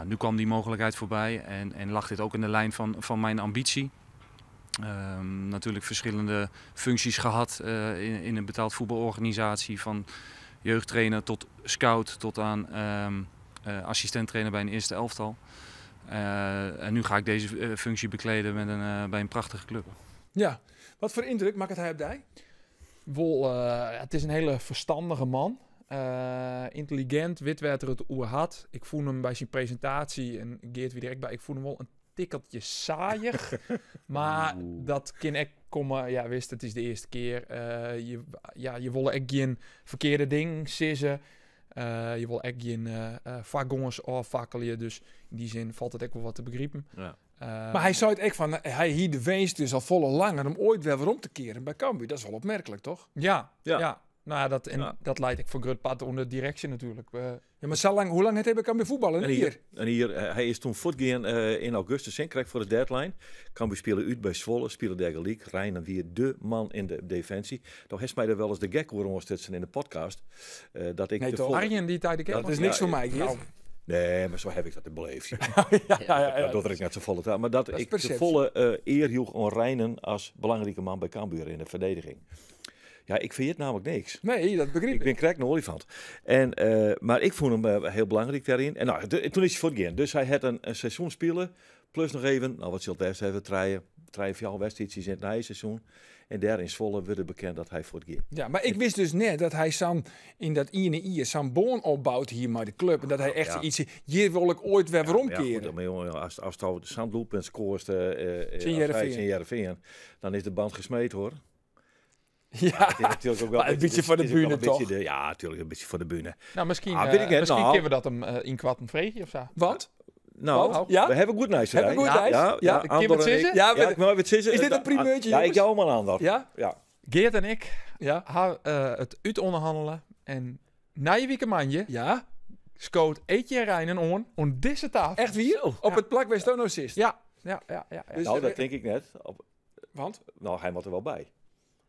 Nu kwam die mogelijkheid voorbij en lag dit ook in de lijn van mijn ambitie. Natuurlijk verschillende functies gehad in een betaald voetbalorganisatie. Van jeugdtrainer tot scout tot aan assistent-trainer bij een eerste elftal. En nu ga ik deze functie bekleden bij een prachtige club. Ja, wat voor indruk maakt hij op die? Het is een hele verstandige man. Intelligent, wit werd er het oer had. Ik voel hem bij zijn presentatie en Geert weer direct bij. Ik voel hem wel een tikkeltje saaiig. Maar dat kan ik komen. Ja, wist, het is de eerste keer. Je wil echt geen verkeerde ding sissen. Je wil echt geen vakgongers afvakkelen. Dus in die zin valt het ook wel wat te begrijpen. Maar hij zei het echt van, hij hier de wens dus al volle langer om ooit weer om te keren bij Cambuur. Dat is wel opmerkelijk, toch? Ja, ja. Nou ja, dat, en dat leidt ik voor groot pad onder directie natuurlijk. Ja, maar zo lang, hoe lang heeft hij bij Cambuur voetballen? En Hier. hier, hij is toen voortgegaan in augustus, hè, krijg voor de deadline. Cambuur spelen uit bij Zwolle, spelen derde league. Reijnen weer de man in de defensie. Nou, heeft mij er wel eens de gek horen ondersteunen in de podcast. Dat ik Nee, de toch? volle Arjen die tijd de gek Dat was. is niks Ja, voor mij, Geert. Nou. Nee, maar zo heb ik dat beleefd. Ja. Dat doet ik net zo volle taal. Maar dat Dat is ik de perceptie. volle eer joeg aan Reijnen als belangrijke man bij Cambuur in de verdediging. Ja, ik vind het namelijk niks. Nee, dat begrijp Ik ik. ben krek een olifant. Maar ik vond hem heel belangrijk daarin. En toen is hij voortgegaan. Dus hij had een seizoen spelen. Plus nog even, wat zal het best hebben, treien voor jou wedstrijdjes in het nieuwe seizoen. En daar in Zwolle werd het bekend dat hij voortging. Ja, maar ik wist dus net dat hij Sam in dat ene ier Sam Boon opbouwt hier bij de club. En dat hij echt iets, hier wil ik ooit weer Ja, omkeren. goed, maar jongen, als het al de Zandloop en scoort, Zien als hij Heerenveen. in Heerenveen, dan is de band gesmeed, hoor. Ja, Het is natuurlijk ook wel maar een beetje voor de het is ook wel bühne, een beetje toch? ja, natuurlijk een beetje voor de bühne. Nou, Ah, weet ik net, misschien nou. kunnen we dat hem in kwart vreegje of zo. Want? Nou, Want? Ja? we hebben goed nieuws, Hebben we hè? goed nieuws? Ja, Ja. ja, Kun je Andor wat en ik. zeggen? Ja, Ja, maar- ik wil wat zeggen. Is dit een primeurtje, Ja, ik jongens? jou maar Andor. Ja? Ja. Geert en ik Ja. gaan het uit onderhandelen. En na je weekendje Ja? scoot Etienne Reijnen on deze tafel. Echt hier? Op het plak waar Stono zit? Ja. Ja, ja, ja, ja. Dus, Nou, dat denk ik net. Want? Nou, hij moet er wel bij.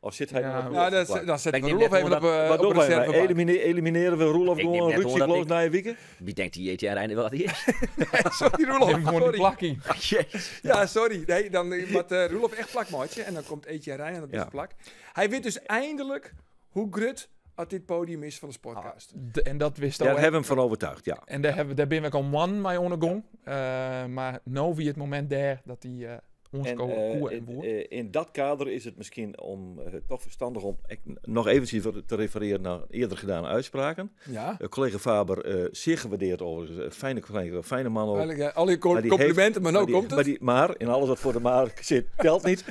Of zit hij Ja, nog op Nou, Roelof plak? dan zetten Ik we neem Roelof net even gewoon op Wat op doen wij? reservebank. Elimineren we Roelof Ik neem gewoon net Ruud hoor dat Cycloos ik- na je weekend? Wie denkt die Etienne Reijnen wel dat hij is? Sorry, Roelof. Neem gewoon die Sorry. plakkie. Jezus. Ja, sorry. Nee, dan moet Roelof echt plakmaatje. En dan komt Etienne Reijnen op deze plak. Hij weet dus eindelijk hoe grut at dit podium is van de Sportcast. En dat wist Daar al. hebben we hem van overtuigd, ja. En daar ben ik al man mee ondergong. Maar nou wie het moment daar dat hij ons En, koe en woer. in dat kader is het misschien om toch verstandig om ik, nog eventjes te refereren naar eerder gedane uitspraken. Collega Faber, zeer gewaardeerd overigens. Fijne, fijne, fijne man ook. Eigenlijk, ja, al je Maar die complimenten, heeft- maar nou maar die, komt het. Maar, maar in alles wat voor de maar zit, telt niet.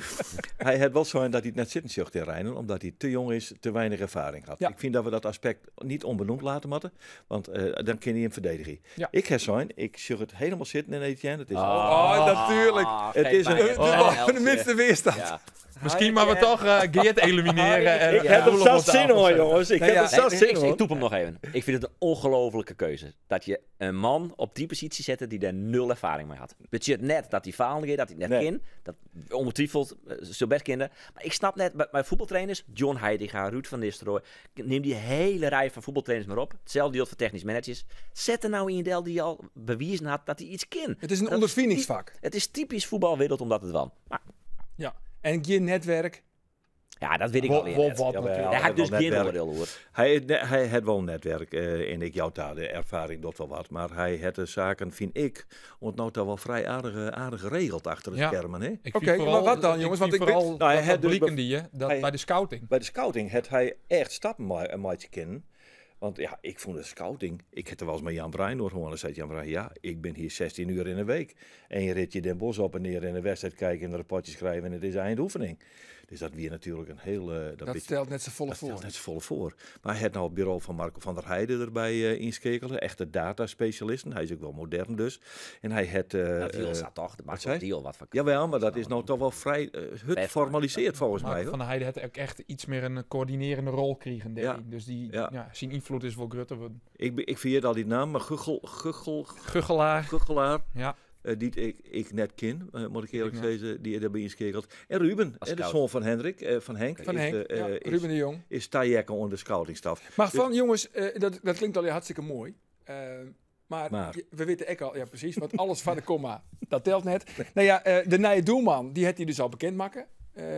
Hij had wel zo dat hij het net zitten zocht in Reijnen, omdat hij te jong is, te weinig ervaring had. Ik vind dat we dat aspect niet onbenoemd laten moeten, want dan kun je hem verdedigen. Ik heb zo'n, ik zag het helemaal zitten in Etienne. Het is Oh, natuurlijk. Het is een De, de minste weerstand. Ja. Misschien maar we toch Geert elimineren. En Ik heb Roelof er op zat tafel zin hoor, zetten. jongens. Ik Nee, heb ja. er zat Nee, zin ik hoor. toep hem nog even. Ik vind het een ongelofelijke keuze. Dat je een man op die positie zette die daar nul ervaring mee had. Het zit net dat hij faalde, dat hij het net Nee. kind. Dat ongetwijfeld, zo best kinderen. Maar ik snap net, bij voetbaltrainers, John Heitinga, Ruud van Nistelrooy. Neem die hele rij van voetbaltrainers maar op. Hetzelfde geldt voor technisch managers. Zet er nou in deel die al bewezen had dat hij iets kan. Het is een Dat ondervindingsvak. Het is typisch voetbalwereld omdat het wel. Maar Ja. En geen netwerk. ja, dat weet ik Wol- al wol net. wat Jawel, natuurlijk. Daar hij had ik dus wel geen netwerk. oordeel over. Hij had wel een netwerk en ik jou daar de ervaring dat wel wat. Maar hij had de zaken, vind ik, want nou daar wel vrij aardig geregeld achter de schermen. Hè? Ik vind Oké, maar vooral- wat dan, jongens? Ik Want vind ik weet- vooral Nou, hij dat had dat dus blikken die je, dat hij- bij de scouting. Bij de scouting had hij echt stappen een maatje kennen. Want ja, ik vond de scouting. Ik heb er wel eens met Jan Bruin door gehoord. Dan zei Jan Bruin, ja, ik ben hier 16 uur in de week. En je rit je Den Bosch op en neer in de wedstrijd kijken en een rapportje schrijven en het is eindoefening. Dus dat wie natuerlik in heel... Dat stelt net safolle Dat stelt foar. net safolle foar. Mar hy hat no it buro fan Marco van der Heijden derby ynskeakele. Echte dataspesjalisten. Hy is ek wol modern dus. En hy hat, Dat wie al sa toch? De wat Marco zei? die al wat van. Jawel, maar dat is nou toch wel vrij hurd Best. formaliseerd volgens mij. Marco Hoor. van der Heijden had ook echt iets meer een coördinerende rol kregen. Ja. Dus die, Ja. ja, zijn invloed is wel groter worden. Ik vergeet al die naam, maar Guggel, Guggel, Guggelaar. Guggelaar. Ja. Die ik net ken, moet ik eerlijk Ik zeggen, die daarbij inschakelt. En Ruben, Als de scout. zoon van Hendrik, van Henk. Van is, Henk, ja, Ruben de Jong. Is Tajekke onder de scoutingstaf. Maar van, jongens, dat klinkt al hartstikke mooi. Maar, Maar. we weten ook al, ja precies, want alles van de komma, dat telt net. Nou ja, de nieuwe doelman, die had hij dus al bekend maken.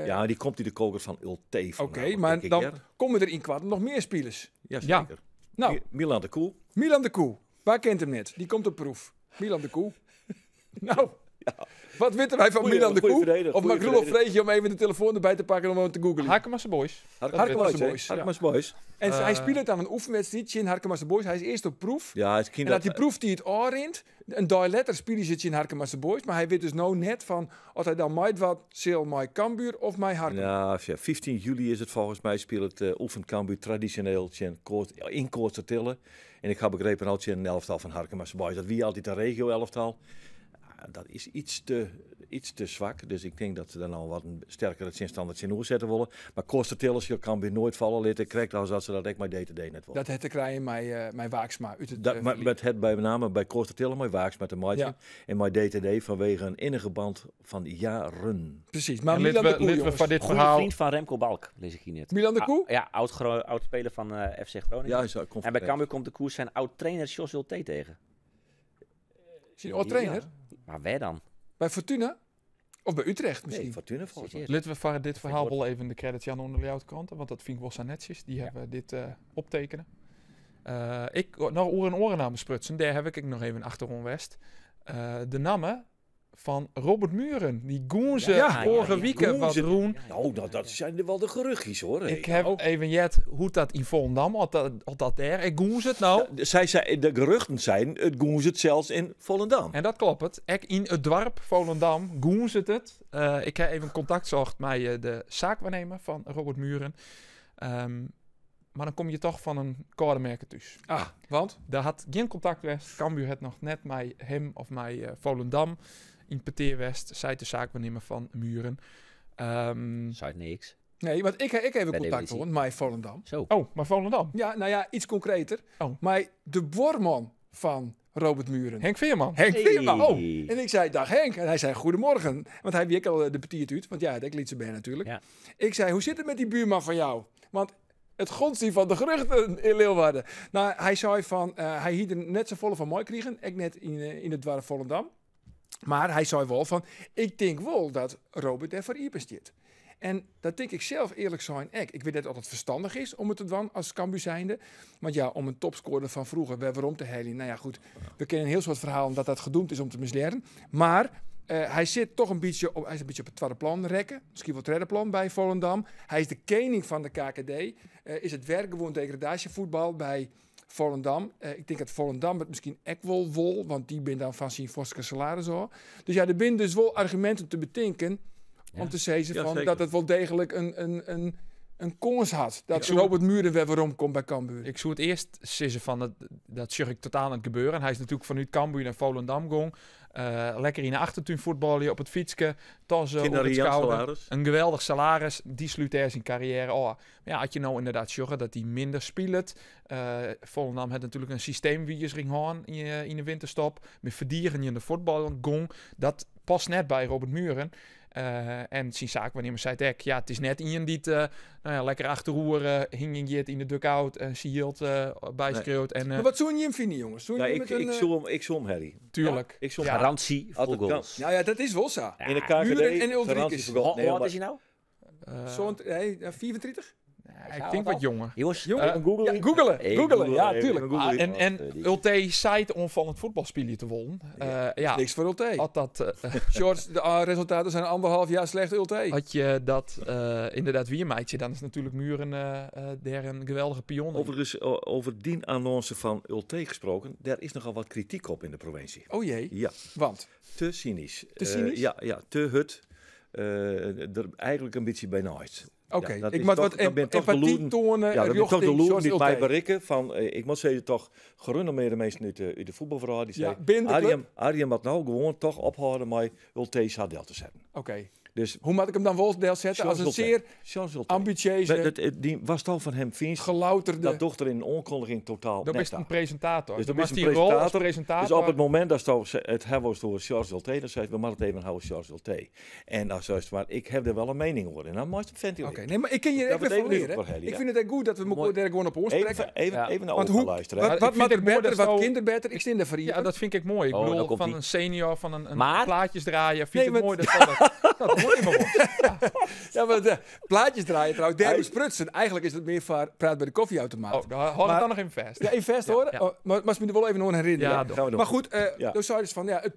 Ja, die komt in de koker van Ulte. Oké, maar dan komen er in kwart nog meer spelers. Jazeker. Nou. Milan de Koe. Milan de Koe, waar kent hem net? Die komt op proef. Milan de Koe. Nou, wat weten wij van Goeie- Milan de goeie Koe? verdediger, Of goeie mag Roelof verdediger. vreeg je om even de telefoon erbij te pakken om hem te googlen? Harkemasse Boys. Harkemasse Boys. Harkemasse Boys. En hij speelt aan een oefenwedstrijd in Harkemasse Boys. Hij is eerst op proef. Ja, het kind En dat die proef die het oorrint, een dag later spelen ze het in Harkemasse Boys. Maar hij weet dus nou net van of hij dan might wat, Sil, mij Cambuur of mij Harkema. Ja, ja, 15 juli is het volgens mij, speelt het oefent Cambuur traditioneel in Koortsertille. En ik heb begrepen al een elftal van Harkemasse Boys. Dat wie altijd een regio-elftal. Ah, dat is iets te zwak. Dus ik denk dat ze dan al wat een sterkere zinstander in zetten willen. Maar Koortsertille zal Cambuur nooit vallen laten. Krijgt als dat ze dat echt maar DTD net willen. Dat het te krijgen mijn Waaksma uit het, Dat, maar verleden. met het bij met name bij Koortsertille, maar Waaksma te maken. Ja. En maar DTD vanwege een innige band van jaren. Precies, maar En Milan de Koe, lid we jongens. van dit Goede verhaal... vriend van Remco Balk, lees ik hier net. Milan de Ah, Koe? ja, oud speler van FC Groningen. Ja, is, komt En bij Cambuur komt de Koe zijn oud trainer Jos Ulte tegen. Is hij oud trainer? Maar waar dan? Bij Fortuna? Of bij Utrecht misschien? Nee, Fortuna volgens mij. Laten we voor dit verhaal wel even de credits aan onder de kranten, want dat vind ik wel zo netjes. Die hebben dit optekenen. Ik, nog oor en oren namen sprutsen, daar heb ik nog even achterom west. De namen van Robert Muren, die goenze Ja. vorige Ja, ja, week wat Goenze. roen. Nou, dat zijn wel de geruchtjes hoor. Ik heb even jet hoe dat in Volendam, of dat daar. Ik goenze het nou. Ja, zij zei, de geruchten zijn, het goenze het zelfs in Volendam. En dat klopt het. Ik in het dorp Volendam goenze het. Ik heb even contact gezocht met de zaakwaarnemer van Robert Muren. Maar dan kom je toch van een koude thuis. Ah, want? Daar had geen contact west. Cambuur het nog net met hem of met Volendam. In Peteerwest, zei de zaakwaarnemer van Muren. Zei niks. Nee, want ik heb even Bij contact de hoor, met Volendam. Zo. Oh, maar Volendam. Ja, nou ja, iets concreter. Oh. Maar de boorman van Robert Muren. Henk Veerman. Henk Hey. Veerman. Oh. En ik zei, dag Henk. En hij zei, goedemorgen. Want hij wist al de petiet uit. Want ja, ik liet ze bij natuurlijk. Ja. Ik zei, hoe zit het met die buurman van jou? Want het gonst van de geruchten in Leeuwarden. Nou, hij zei van, hij hield er net zo volle van mooi kregen. Ik net in het dwarf Volendam. Maar hij zei wel van, ik denk wel dat Robert er voor iepen zit. En dat denk ik zelf eerlijk zijn. Ik weet net of het verstandig is om het te doen als Cambuur zijnde. Want ja, om een topscorer van vroeger weer waarom te halen. Nou ja, goed, we kennen een heel soort verhaal omdat dat gedoemd is om te misleren. Maar hij zit toch een beetje op, hij is een beetje op het tweede plan rekken. Misschien wel het derde plan bij Volendam. Hij is de koning van de KKD. Is het werk gewoon degradatievoetbal bij Volendam. Ik denk dat Volendam het misschien ook wel wol, want die ben dan van zijn forse salaris al. Dus ja, er zijn dus wel argumenten te betinken om te zeggen Ja, van zeker. dat het wel degelijk een kans had. Dat Robert Muren weer waarom komt bij Cambuur. Ik zou het eerst sissen van, dat zag ik totaal aan het gebeuren. En hij is natuurlijk vanuit Cambuur naar Volendam gong. Lekker in de achtertuin voetballen, op het fietsje, tassen op het Kinderriant schouder. salaris. Een geweldig salaris, die sluit er zijn carrière. Oh, maar ja, had je nou inderdaad zorgen dat hij minder speelt. Volendam had natuurlijk een systeem wie je ging gaan in de winterstop. Met verdieren in de voetbal gong. Dat past net bij Robert Muren. En zijn zaak wanneer zei het ja, het is net iemand die het, nou ja, lekker achterroer hing in je in de dugout en ze hield bijschreeuwt. En, Maar wat zoen je hem vinden, jongens? Zoen Ja, je ik, met een, ik zoen hem, ik zoen hem, Harry. tuurlijk. Ik zoen hem. Garantie voor Altijd kan. goals. Nou ja, dat is wel zo. In de KKD. Muren en Uldrikis. garantie voor goal. Hoe Nee, oud maar- is hij nou? Zo'n, nee, 34? Ik denk wat jonger. Jongens, Jongen, googelen. Ja, googelen. Hey, googelen. Ja, even tuurlijk. googlen. Ah, en Ulte site onvallend voetbalspelen te wonnen. Ja, Niks voor Ulte. had dat, Shorts, de resultaten zijn 1,5 jaar slecht Ulte. had je dat inderdaad wiermeidje, dan is natuurlijk Muren daar een geweldige pion. in. Overigens, over die annonce van Ulte gesproken, daar is nogal wat kritiek op in de provincie. Oh jee, Ja, want? te cynisch. Te cynisch? Ja, ja, te hut. Der eigenlijk in bytsje by neist. Oké, Ja, dat ik is moet toch- wat dat bin toch de empathie lûden- tonen Ja, dat bin toch de rjochting lûden Sjors dy't my Ultee. berikke fan, ik moet sizze toch gerenommeerde minsken út de fuotbalwrâld die Ja, sei, binnen de Arjen, club? Arjen moat no gewoan toch ophâlde mei Ultee sa del te setten. Oké. Dus Hoe moet ik hem dan wel delzetten? Als een Sjors Ultee. zeer Sjors Ultee. ambitieuze, Maar die was al van hem vinst, gelouterde... dat docht er in een oankondiging totaal Dat net is een aan. presentator. Dus Dan dat was is een die rol als presentator. presentator. Dus op het moment dat zo het hebben was door Sjors Ultee, dan zei ze, we moeten het even houden Sjors Ultee. En dan zei ze, maar ik heb er wel een mening over. En dan moest het ventileren. Oké, nee, maar ik ken je Dat echt weer van betekent nu leren. ook wel heel, Ik ja. vind het echt goed dat we elkaar daar gewoon op Even, oorspreken. even, Ja. even naar Want opa hoe, luisteren. wat, Maar wat ik vind moet er het mooi beter, dat wat zo- kinder beter? Ik sta daar voor hier. Ja, dat vind ik mooi. Ik Oh, dan bedoel, komt van die. een senior, van een Maar- plaatjes draaien. Vind Nee, ik maar- het mooi dat dat, dat mooi maar wordt. Ja, maar de plaatjes draaien trouwens. Derde sprutsen. Eigenlijk is het meer voor praat bij de koffieautomaat. Oh, dan hoor Maar- het dan nog even vast. Ja, even vast hoor. ja. Oh, maar ze me er wel even aan herinneren. Ja, Gaan we doen. Maar goed, Ja. dus zei dus van ja, het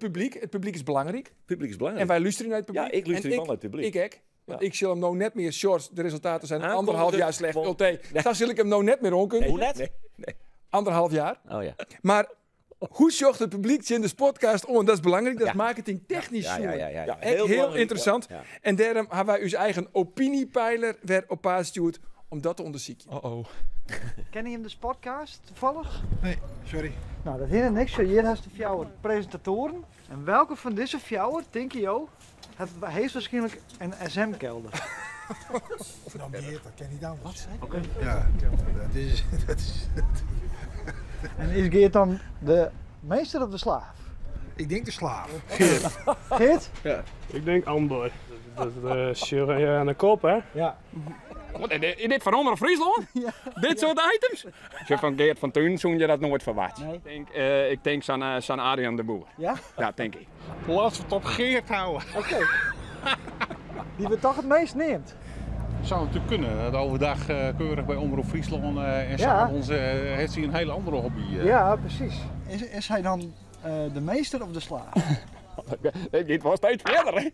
publiek is belangrijk. Het publiek is belangrijk. En wij luisteren naar het publiek. Ja, ik luister En wel naar het publiek. Ik ook. Want Ja. ik zal hem nou net meer shorts. De resultaten zijn Aankondigen, anderhalf jaar slecht. want- Ultee. Daar zal ik hem nou net meer om kunnen. Hoe net? Nee, nee. Anderhalf jaar. Oh ja. Maar hoe zocht het publiek in de podcast om? Dat is belangrijk. Dat is Ja. marketing technisch. Ja, ja, ja, ja, ja. Ja, Echt heel, belangrijk, interessant. Ja. En daarom hebben wij onze eigen opiniepeiler weer op paas gestuurd om dat te onderzoeken. Oh oh. Ken je hem de podcast toevallig? Nee, sorry. Nou, dat hindert niks. Hier heeft de fjouwer presentatoren. En welke van deze fjouwer, denk je, joh, het heeft waarschijnlijk een SM-kelder? Nou, meer, dat ken niet anders. Oké. Ja, dat is... Dat is En is Geert dan de meester of de slaaf? ik denk de slaaf. Geert? Ik denk Andor. Dat is aan de kop, hè? Ja. Wat, in dit van Omroep Friesland? Ja. Dit soort items? Zo van Geert van Tuin zoen je dat nooit verwacht. Nee. Ik denk, ik denk zo'n Adriaan de Boer. Ja? Ja, denk ik. Laten we het op Geert houden. Oké. Die we toch het meest neemt. Zou natuurlijk kunnen. Dat overdag keurig bij Omroep Friesland en Ja. s'avonds heeft hij een hele andere hobby. Ja, precies. Is hij dan de meester of de slaaf? Dit was steeds verder, hè?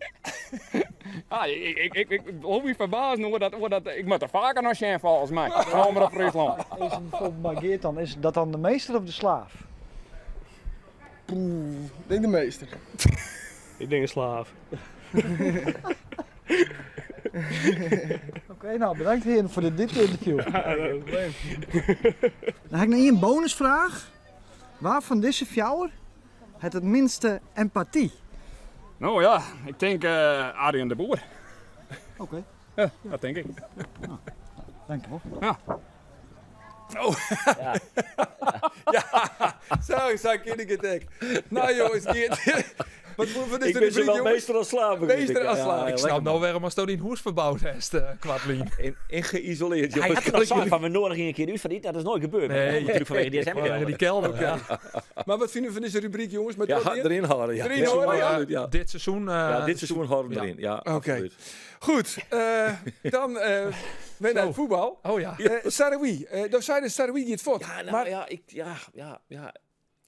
Ah, ik hou me verbaasd hoe dat, ik moet er vaker naar zijn volgens mij. Van Omroep Friesland. Is het bijvoorbeeld bij Geert dan, is dat dan de meester of de slaaf? Ik denk de meester. Ik denk een slaaf. Oké, nou bedankt heren voor dit diepte interview. Dan heb ik nog één bonusvraag. Waar van deze fjouwer het minste empathie? Nou ja, ik denk Adriaan de Boer. Oké, Ja, dat denk ik. dankjewel. Ja. Ja. Ja, zo ken ik het echt. Nou jongens, Geert. Wat voor wat is Ik de ben rubriek, zowel jongens? meester als slaaf. begrijp Meester ik. als Ja, slaaf. ja, Ik lekker snap nou waarom als die een hoes verbouwd heeft, kwadlien. In, in geïsoleerd, Hij jongens. had er nog zaak van, we nodigen een keer uit van dit. Dat is nooit gebeurd. Maar Nee. dat komt natuurlijk vanwege die Vanwege die SM-kelder. kelder. Ja. Maar wat vinden we van deze rubriek, jongens? Met Ja, dat weer? erin houden. Ja. Erin Ja, houden, ja. absoluut, ja. Dit seizoen. Ja, dit seizoen houden we ja. erin. Ja, Oké. absoluut. Goed, dan weer naar het voetbal. Oh ja. Sarawi, daar zei de Sarawi die het voort. Ja, nou, maar ja, ik, ja, ja, ja.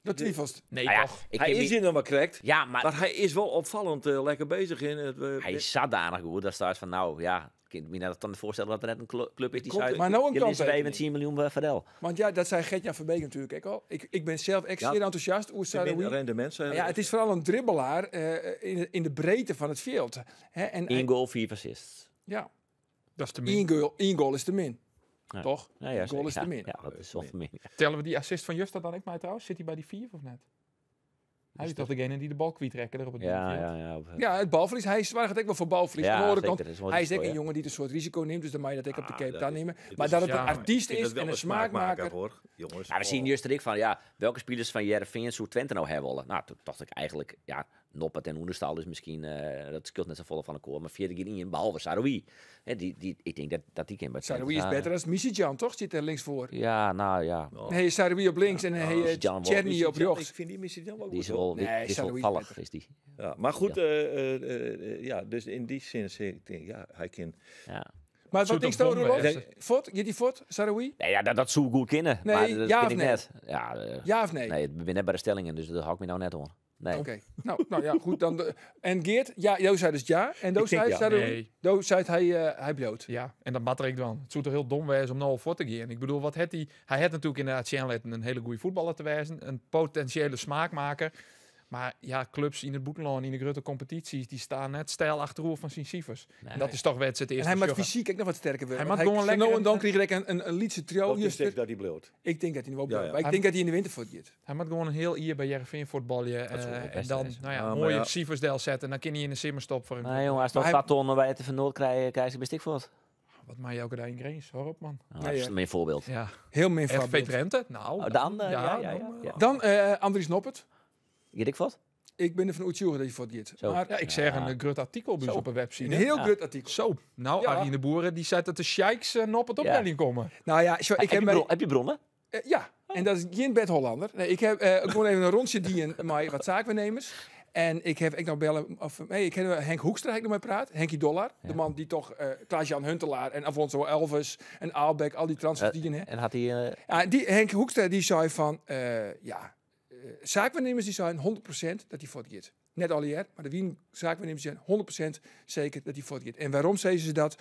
dat twijfelst. Nee, Nou ja, toch. ik Hij ken is niet- hier nog maar correct. Ja, maar Maar hij is wel opvallend lekker bezig in het. hij is zodanig goed. Dat staat van, nou ja, ik kan me net dan voorstellen dat er net een club is die Komt zei... er- Maar nou een Jullie zijn kanttekening. met 10 miljoen verder. Want ja, dat zei Gert-Jan Verbeek natuurlijk ook al. Ik ben zelf echt Ja. zeer enthousiast over Sarawi. rendement zijn. Maar ja, het is vooral een dribbelaar in de breedte van het veld. Hè, en 1 goal, 4 assists. Ja, Dat is te min. één goal is te min. Ja. Toch? Ja, ja, Eén goal is zeker. te min. Ja, dat is wel te min. Tellen we die assist van Justa dan ik mij trouwens? Zit hij bij die 4 of net? Hij is toch degene die de bal kwijtrekken er op het Ja, middenveld? ja, ja. Ja, het balverlies. Hij zwaart het ook wel voor balverlies. Ja, Aan de andere zeker. kant, Dat is wel hij is risico, ook een ja. jongen die het een soort risico neemt. Dus dan mag je dat ook op de Ah, cape dat dan is- nemen. het Maar is dat het ja, een maar artiest Ik vind is dat wel en een een smaakmaker, smaakmaker. hoor, jongens. Ja, we zien juist ik van, ja, welke spelers van Heerenveen zou Twente nou hebben willen? Nou, toen dacht ik eigenlijk, ja, Noppert en Oenestal is misschien, dat scheelt net zo volle van de koor, maar verder geen in, behalve Saroui. Hè, ik denk dat die kan bij Twente Saroui is gaan. beter dan Misijan, toch? Zit er links voor. Ja, nou ja. Nee, Saroui op links en hey, Misijan wel. Czerny op rechts. Ik vind die Misijan wel Die is goed, hoor. wel, Nee, die is wel Saroui is vallig, beter. is die. Ja, maar goed, ja, dus in die zin, zeg ik, denk, ja, hij kan. Ja. Maar Zoet wat denk of je, bom Roelof? wezen. Vot? Gaat die Vot? Saroui? Nee, ja, dat zou goed kunnen, Nee, maar dat ja ken of ik nee? net. Ja, Ja of nee? nee, ik ben net bij de stellingen, dus dat hou ik me nou net hoor. Nee. Oké. Nou ja, goed. Dan en Geert? Ja, jou zei dus ja. En Do Ik denk zei ja. Saroui? Nee. Do zei hij, hij bloot. Ja, en dat mat ik dan. Het zou toch heel dom wezen om nou al voor te gaan. Ik bedoel, wat het hij? Hij had natuurlijk inderdaad Shanlet een hele goede voetballer te wijzen. Een potentiële smaakmaker. Maar ja, clubs in it bûtenlân, yn de grutte kompetysjes, dy stean net steil achteroer fan syn sifers. En dat is toch wêr't se it En earst hy om moat sjogge. fysyk ek noch wat sterker wurde. Hy Want moat gewoan sa lekker no en dan kriget er ek in lytse triuw. Wat is dat hy bliuwt? Ik tink dat hy noch wol Ja, bliuwt. ja. Mar ik tink dat hy yn de winter fuortgiet. Hy moat gewoan in hiel jier by Hearrenfean fuotbalje. Dat soe wol En best dan wêze. nou ja, Ah, maar mooie ja. sifers delsette. En dan kin hy yn de simmerstop foar in Nee, jongen, als Maar dat hij- 2 ton bij RTV Noord krijg, krijg je bestik voor. Wat maak je elke dag in Grins? Hoor op, man. Nou, dat is mijn voorbeeld. Ja. Heel min RV voorbeeld. Drenthe? Nou, Oh, dan, ja, ja, dan, ja, ja. Dan Andries Noppert. Giet ik wat? Ik ben ervan oertsjoegen dat je voortgaat. Zo. Maar Ja, ik zeg een groot artikel dus Zo. op een website. een heel Ja. groot artikel. Zo, nou, Ja. Arjen de Boeren, die zei dat de Sheiks Noppert Ja. opleiding komen. Nou ja, zo, ik heb, heb je bij- heb je bronnen? Ja, en dat is geen Bert Hollander. Nee, ik heb gewoon even een rondje die met wat zaakwaarnemers. En ik heb ik nou bellen, of nee, ik heb Henk Hoekstra heb ik nog mee praat. Henkie Dollar, de man die toch Klaas-Jan Huntelaar en Afonso Elvis en Aalbeck, al die transfers die in hè. En had hij... Ja, die Henk Hoekstra die zei van, ja, zaakwaarnemers die zijn 100% dat die voortgaat. Net al jaar, maar de wien zaakwaarnemers zijn 100% zeker dat die voortgaat. En waarom zeiden ze dat?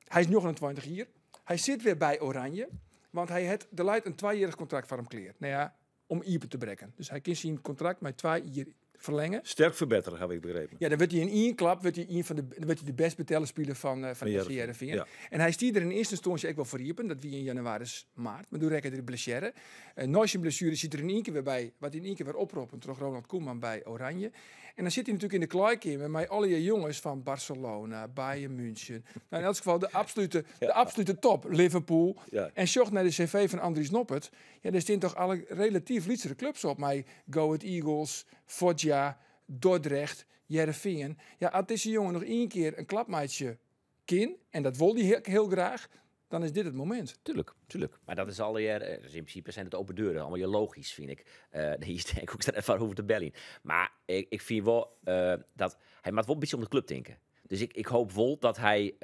Hij is nog een 20 hier. Hij zit weer bij Oranje, want hij het er leidt een tweejarig contract voor hem kleer. Nou ja, om Ieper te breken. Dus hij kan zijn contract met 2 jaar verlengen. Sterk verbeteren, heb ik begrepen. Ja, dan wordt hij in één klap wordt hij een van de, dan wordt hij de best betelde speler van Van SC Heerenveen, Heerenveen. ja. En hij stierde er in eerste instantie ook wel voor Iepen, dat wie in januari, maart. Maar toen rekkerde hij de blessure. En na zijn blessure zit er in één keer weer bij, wat in één keer weer oproepen, terug Ronald Koeman bij Oranje. En dan zit hij natuurlijk in de kleikamer met alle je jongens van Barcelona, Bayern München. Nou, in elk geval de absolute top, Liverpool. Ja. En zocht naar de cv van Andries Noppert. Ja, daar staan toch alle relatief lietsere clubs op. Maar Go Ahead Eagles, Foggia, Dordrecht, Heerenveen. Ja, als deze jongen nog één keer een klapmaatje kin, en dat wil hij heel, heel graag, dan is dit het moment. Tuurlijk, tuurlijk. Maar dat is alweer, dus in principe zijn het open deuren, allemaal je logisch, vind ik. Hier denk ik ook even over te bellen. Maar ik vind wel dat hij maakt wel een beetje om de club denken. Dus ik hoop wel dat hij,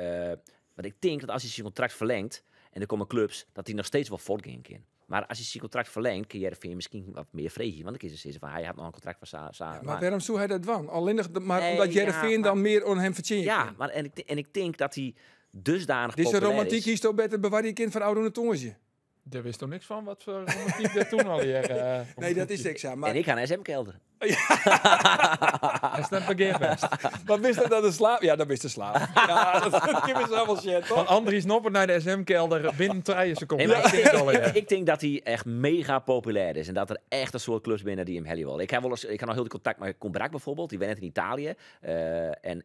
want ik denk dat als hij zijn contract verlengt en er komen clubs, dat hij nog steeds wel voortgaan kan. Maar als hij zijn contract verlengt, kun je er misschien wat meer vregen. Want dan is het van hij had nog een contract van Ja, maar waarom zou hij dat doen? Alleen nog maar Nee, omdat Heerenveen ja, maar- dan meer om hem verdient. Ja, maar en ik denk dat hij dusdanig Dit is de populair romantiek is. hier toch beter bewaar je kind van oude tongetje. Daar wist toch niks van, wat voor romantiek dat toen al hier. Nee, dat is niks aan. Maar En ik ga naar SM-kelder. Hij is net begeerd best. wat wist dat dat de slaap? Ja, dat wist de slaap. Ja, dat dat is allemaal shit, toch? Van Andries Noppert naar de SM-kelder binnen 3 seconden. Nee, maar Dat ik, is al, ja. denk, ik denk dat hij echt mega populair is. En dat er echt een soort clubs binnen die hem helly willen. Ik heb wel eens, ik had nog heel de contact met Koen Braak bijvoorbeeld. Die werkt in Italië.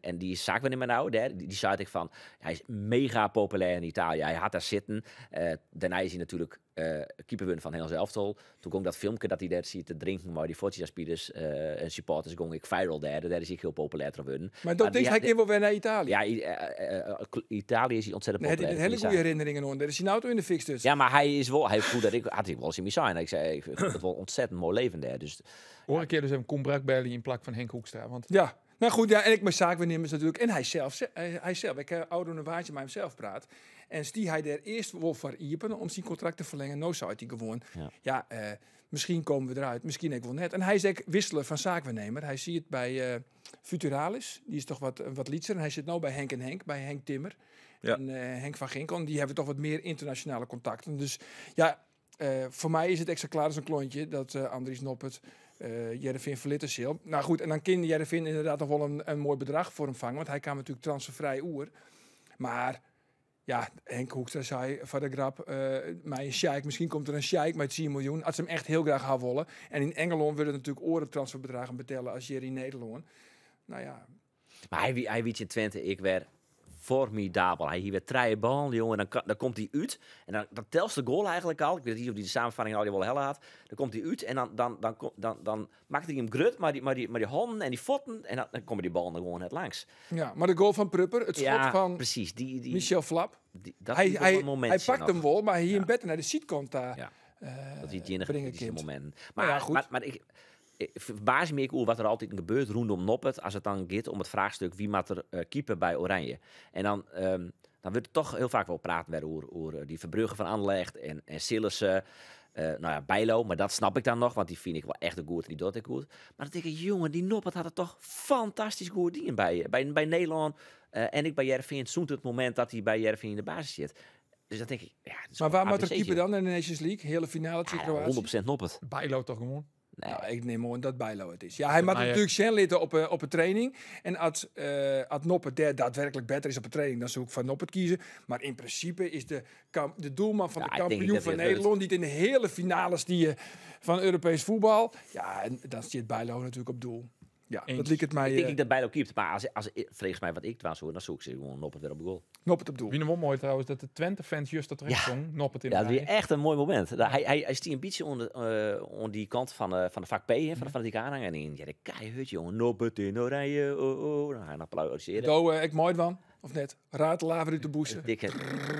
En die is zaakwaarnemer nou. Daar, die zei ik van, hij is mega populair in Italië. Hij had daar zitten. Daarna is hij natuurlijk keeper van Nederlands elftal. Toen kwam dat filmpje dat hij daar zit te drinken. Maar die Foggia-spelers en supporters ging ik viral daar. Daar is hij heel populair te worden. Maar dat die denkt hij kan wel weer naar Italië. Ja, Italië is hij ontzettend Dan had hij populair. een hele Die goede zaak. herinneringen hoor. Daar is hij auto in de fik dus. Ja, maar hij is wel, hij voelt dat ik had hij wel eens in mijn zijn. Ik zei, ik vind het wel ontzettend mooi leven daar. Dus Hoor een keer dus even Koen Braak bellen in plak van Henk Hoekstra. Want Ja, nou goed, ja, en ik mijn zaakwaarnemers natuurlijk. En hij zelf, hij zelf. Ik heb ouder een waardje met hem zelf praat. En stie hij daar eerst wel voor Iepen om zijn contract te verlengen. Nou zou hij gewoon. Ja. Ja, misschien komen we eruit, misschien ik wel net. En hij is ook wisselen van zaakwaarnemer. Hij ziet het bij Futuralis, die is toch wat lietser. En hij zit nu bij Henk en Henk, bij Henk Timmer. Ja. En Henk van Ginkel. En die hebben toch wat meer internationale contacten. Dus ja, voor mij is het extra klaar als een klontje dat Andries Noppert Heerenveen verlitten zal. Nou goed, en dan kan Heerenveen inderdaad nog wel een mooi bedrag voor hem vangen. Want hij kwam natuurlijk transfervrij oer. Maar ja, Henk Hoekstra zei voor de grap, mij een sheik, misschien komt er een sheik met 10 miljoen. Als ze hem echt heel graag hadden willen. En in Engeland worden natuurlijk oren transferbedragen betalen als hier in Nederland. Nou ja, Maar hij weet in Twente, ik werd formidabel. Hij hier weer treien bal, jongen. Dan komt hij uit. En dan telt de goal eigenlijk al. Ik weet niet of hij de samenvatting al die wel helle had. Dan komt hij uit en dan maakt hij hem grut, maar die handen en die voeten. En dan komen die ballen er gewoon net langs. ja, maar de goal van Prupper, het schot ja, van precies. Die, Michel Flap. Die, dat Hij, is wel hij, een momentje hij pakt nog. hem wel, maar hier in bed naar de zijkant daar. Ja. Dat is die enige brengen kritische kind. moment. Maar Maar, ja, goed. maar ik verbaas me ik hoe wat er altijd gebeurt rondom Noppert als het dan gaat om het vraagstuk wie moet er keeper bij Oranje. En dan wordt er toch heel vaak wel praten bij over die Verbrugge van Anderlecht en Cillessen. Nou ja, Bijlo, maar dat snap ik dan nog, want die vind ik wel echt een goed en die doet het goed. Maar dan denk ik, jongen, die Noppert had het toch fantastisch goed dingen bij Nederland. En ik bij Heerenveen, zoent het moment dat hij bij Heerenveen in de basis zit. Dus dan denk ik, ja, het is Maar waar gewoon moet er ABC'tje. keeper dan in de Nations League? Hele finale tegen Ja, Kroatië. 100% Noppert. Bijlo toch gewoon? Nou, ik neem oan dat Bijlo het is. Ja, hij moet Maar ja. natuurlijk zien litten op de training. En als Noppert daar daadwerkelijk beter is op de training, dan zou ik van Noppert kiezen. Maar in principe is de doelman van Ja, de ik denk kampioen dat van hij het Nederland, die het in de hele finales die, van Europees voetbal. Ja, en dan zit Bijlo natuurlijk op doel. Ja, Eens. dat liep het mij. Ik denk ik dat Bijlo keept. Maar als vreeg mij wat ik dwaas hoor, dan zoek ik ze gewoon Noppert weer op de goal. Noppert op doel. Wie nog wel mooi trouwens, dat de Twente-fans juist dat terecht zong. Noppert in Ja, de dat is weer rij. echt een mooi moment. Hij is die een beetje onder die kant van de vak P, hè, van de fanatieke aanhang. En in, ja, de keihard, jongen. Noppert in oranje, oh, oh. Dan ga je applaudisseren. Do, ik mooi van, of net? Ratelaver uit de boesen. Dikke,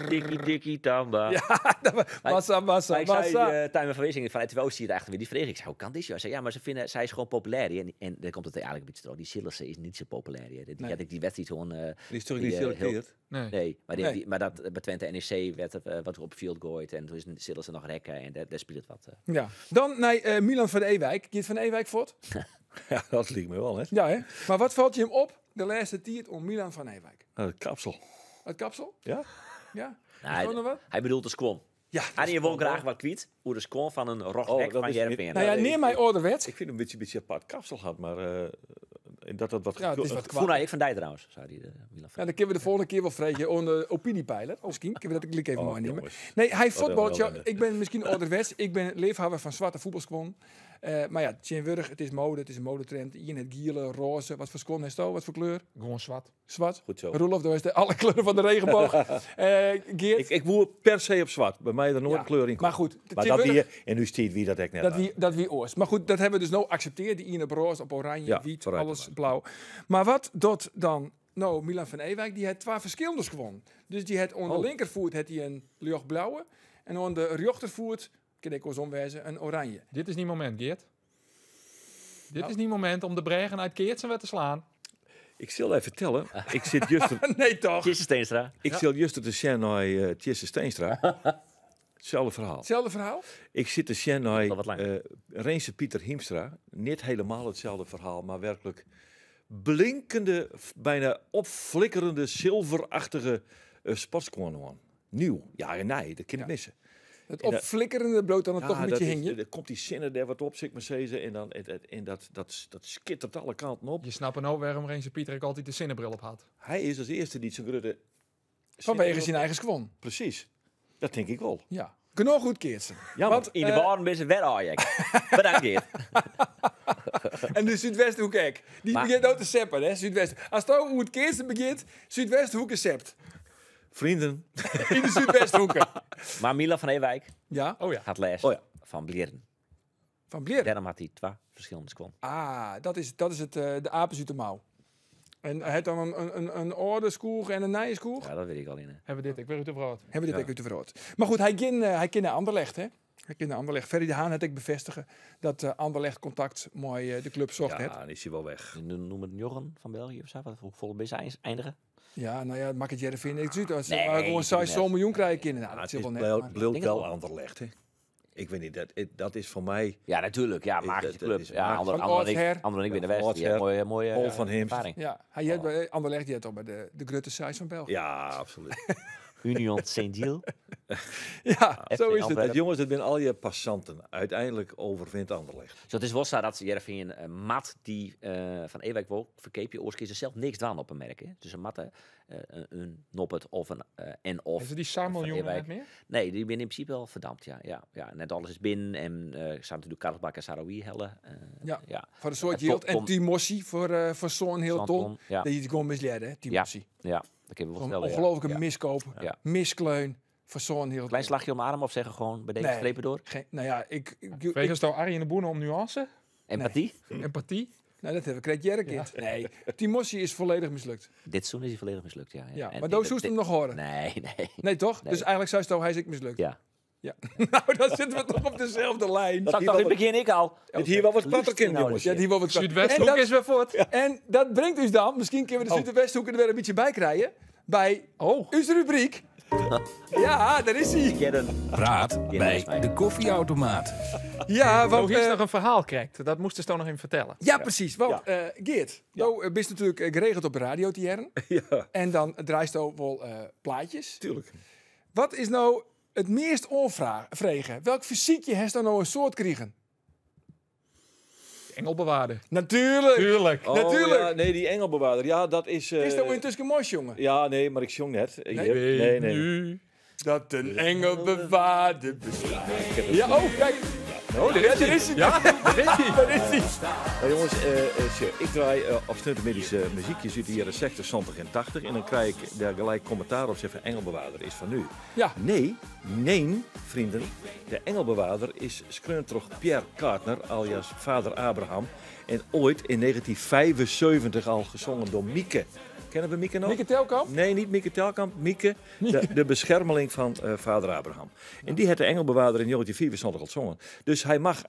dikkie, dikkie, tamba. Ja, dat massa, massa, Maar ik zei, massa. Tijmen van Wissing van RTO zie je het eigenlijk weer. Die vreeg ik, zei, hoe kan dit? joh? Hij zei, ja, maar zij is gewoon populair. hier. En daar komt het eigenlijk een beetje terug. Die Sillissen is niet zo populair. hier. Die Nee. had ik die wedstrijd gewoon... Die is toch die, niet heel geselecteerd? Nee. Nee, maar, die, Nee. die- maar dat, bij Twente NEC werd er wat op field gegooid. En toen is Sillissen nog rekken. En daar speelt het wat. Ja. Dan naar Milan van Ewijk. Geert van Ewijk voort. Ja, dat liep me wel, hè? Ja, hè? Maar wat valt je hem op de laatste tijd om Milan van Ewijk? Nou, het kapsel. Het kapsel? Ja? Ja. Nou, Is hij, er nog wat? hij bedoelt de squam. Ja, Hij die wil graag wat kwijt. Hoe de squam van een rogbek Oh, dat van is Heerenveen. niet- Nou ja, Nee, neem mij ouderwets. Ik vind hem een beetje apart kapsel had, maar dat dat wat Ja, het is wat kwaad. Voel ik van Dijk trouwens, zei die, Milan van Ja, dan kunnen we de volgende keer wel vreten onder de opiniepeiler. Misschien kunnen we dat klik even Oh, mooi nemen. jongens. Nee, hij Wat een voetbalt. Ja, ellende. ik ben misschien ouderwets. Ik ben liefhebber van zwarte voetbalskwon. Maar ja, tegenwoordig, het is mode, het is een modetrend. Hier het giele, roze. Wat voor skwon is dat? Wat voor kleur? Gewoon zwart. Zwart. Goed zo. Roelof, dat is de alle kleuren van de regenboog. Geert. Ik woer per se op zwart. Bij mij er nooit Ja, kleur in komt. maar goed, Maar dat tegenwoordig- wie, en nu stiet wie dat ik net Dat aan. wie oors. Maar goed, dat hebben we dus nou accepteerd. Die ene op roze, op oranje, Ja, wit, vooruit alles maar. blauw. Maar wat doet dan nou Milan van Ewijk? Die had twee verschillende gewonnen. Dus die had onder de linkervoet had hij een lichtblauwe. En onder de rechtervoet, kan ik ons omwijzen, een oranje. Dit is niet moment, Geert. Dit Nou. is niet moment om de bregen uit Keertsen weer te slaan. Ik zal even vertellen. Ik zit juist nee toch? Tjisse Steenstra. ik zal juist te zien naar Tjisse Steenstra. Hetzelfde verhaal. Hetzelfde verhaal? Ik zit te zien naar Al wat langer. Renze Pieter Hiemstra. Niet helemaal hetzelfde verhaal, maar werkelijk blinkende, bijna opflikkerende, zilverachtige sportschoenen aan. Nieuw. Ja en nee, dat kan ik Ja. missen. Het En dat- opflikkerende bloot dan het toch een dat beetje is- hing je. Er komt die zinnen daar wat op, zeg maar zeggen. En, dan, en dat skittert alle kanten op. Je snapt nou waarom Renze Pieter ook altijd de zonnebril op had. Hij is als eerste die zo'n grote... Vanwege zijn eigen skwon. Precies. Dat denk ik wel. Ja. Genoeg goed Keertsen. Jammer. Want, In de baan is het weer Ajax. Bedankt, Geert. En de Zuidwesthoek ek. Die Maar- begint ook te seppen, hè, Zuidwest. Als het hoe het Keertsen begint, Zuidwesthoek is sept. Vrienden. In de Zuidwesthoeken. Maar Milan van Ewijk Ja, Oh ja. gaat les Oh ja. van Bleren. van Bleer. Daarom had hij twee verschillende squam. Ah, dat is het, de apen uit de mouw. En hij heeft dan een orde skoeg en een nije skoeg. Ja, dat weet ik al in. hè. Hebben we dit, ik weer uit de brood. Hebben we dit ook uit de verrood. Maar goed, hij kan naar Anderlecht, hè? Hij kan naar Anderlecht. Ferry de Haan had ik bevestigen dat Anderlecht contact mooi de club zocht Ja, heeft. dan is hij wel weg. Noem het Jochen van België of zo. Wat, hoe vol is hij eindigen? Ja, nou ja, het mag het Jereveen. Ik zie het als ze Nee, maar gewoon dat 6 net. zo'n miljoen krijgen kinderen. Nou, Ja, dat het is is wel net. wel, maar- bleef Denk wel het wel. Anderlecht, hè? Ik weet niet, dat is voor mij... Ja, natuurlijk. Ja, magische club. is Ja, magisch. ander, Van ander, dan ik, oudsher. ander dan ik ben de Ja, West. Die heeft oudsher. mooie, mooie Paul van Himst. ervaring. Ja, hij had bij Anderlecht, die had al bij de grote size van België. Ja, absoluut. Union Saint-Gilles. Ja, FC zo is het. Antwerpen. Dat, jongens, dat zijn al je passanten. Uiteindelijk overwint Anderlecht. Zo, het is wel zo dat Jereveen een mat die van Ewijk wil verkeep je oorskist er zelf niks aan op een merk. Hè? Dus een mat, hè, een Noppert of een en of. Is het die Saar van miljoen Ewijk. net meer? Nee, die ben in principe al verdampt, ja. Ja, ja net alles is binnen en zou natuurlijk Karlsbak en Sarawi hellen. Ja, ja. Voor de soort Tom- yield. En Tom- Timossi voor zo'n heel Zo'n ton. ton, ja. Dat je het gewoon misleiden, hè, Timossi. Ja, dat kunnen we wel Gewoon stellen. ja. ongelooflijke Ja. miskoop, Ja. miskleun voor zo'n heel Klein ton. slagje om de arm of zeggen gewoon bij deze Nee. strepen door. Geen, nou ja, ik, Wegens het Arjen de Boenen om nuance? Empathie? Empathie? nou, dat hebben we Kret Jerkit. Nee, Timossi is volledig mislukt. Dit seizoen is hij volledig mislukt, ja. Ja, En maar doos zoest hem nog horen. Nee, nee. Nee, toch? Nee. Dus eigenlijk zou je hij is ik mislukt. Ja. Ja. Nou, dan zitten we toch op dezelfde lijn. Dat dacht in het begin ik al. Dit hier wel wat Luister kwatter nou jongens. eens. Ja, die wil wat Zuidwesthoek En dat- is weer voort. En dat brengt dus dan, misschien kunnen we de Zuidwesthoek er weer een beetje bij krijgen. Bij Oh. uw rubriek. Ja, daar is hij. Praat bij de koffieautomaat. Ja, want... Oh, hier is nog een verhaal krijgt. Dat moest ze nog even vertellen. Ja, precies. Want Geert, jou bist natuurlijk geregeld op de radio, Tjern. Ja. En dan draait je wel plaatjes. Tuurlijk. Wat is nou het meest onvregen? Welk fysiekje heeft dan nou een soort kriegen? Engelbewaarder. Natuurlijk! Tuurlijk. Oh, Natuurlijk. Ja, nee, die engelbewaarder. Ja, dat is... Is dat intussen mooi, jongen? Ja, nee, maar ik zong net. Nee? Nee, nee. nee. Nu. Dat een engelbewaarder bestaat. Ja, oh, kijk. Oh, daar is Ja, hij. daar is hij. Ja, daar is hij. Daar is hij. Nou, jongens, tje, ik draai op Stuntemiddags muziekjes uit de jaren 60, 70 en 80. En dan krijg ik daar gelijk commentaar op zeggen: Engelbewaarder is van nu. Ja. Nee, nee, vrienden. De Engelbewaarder is skreun door Pierre Kartner, alias vader Abraham. En ooit in 1975 al gezongen door Mieke. Kennen we Mieke nog? Mieke Telkamp? Nee, niet Mieke Telkamp. Mieke, de beschermeling van vader Abraham. En die had de engelbewaarder in 1974 al gezongen. Dus hij mag,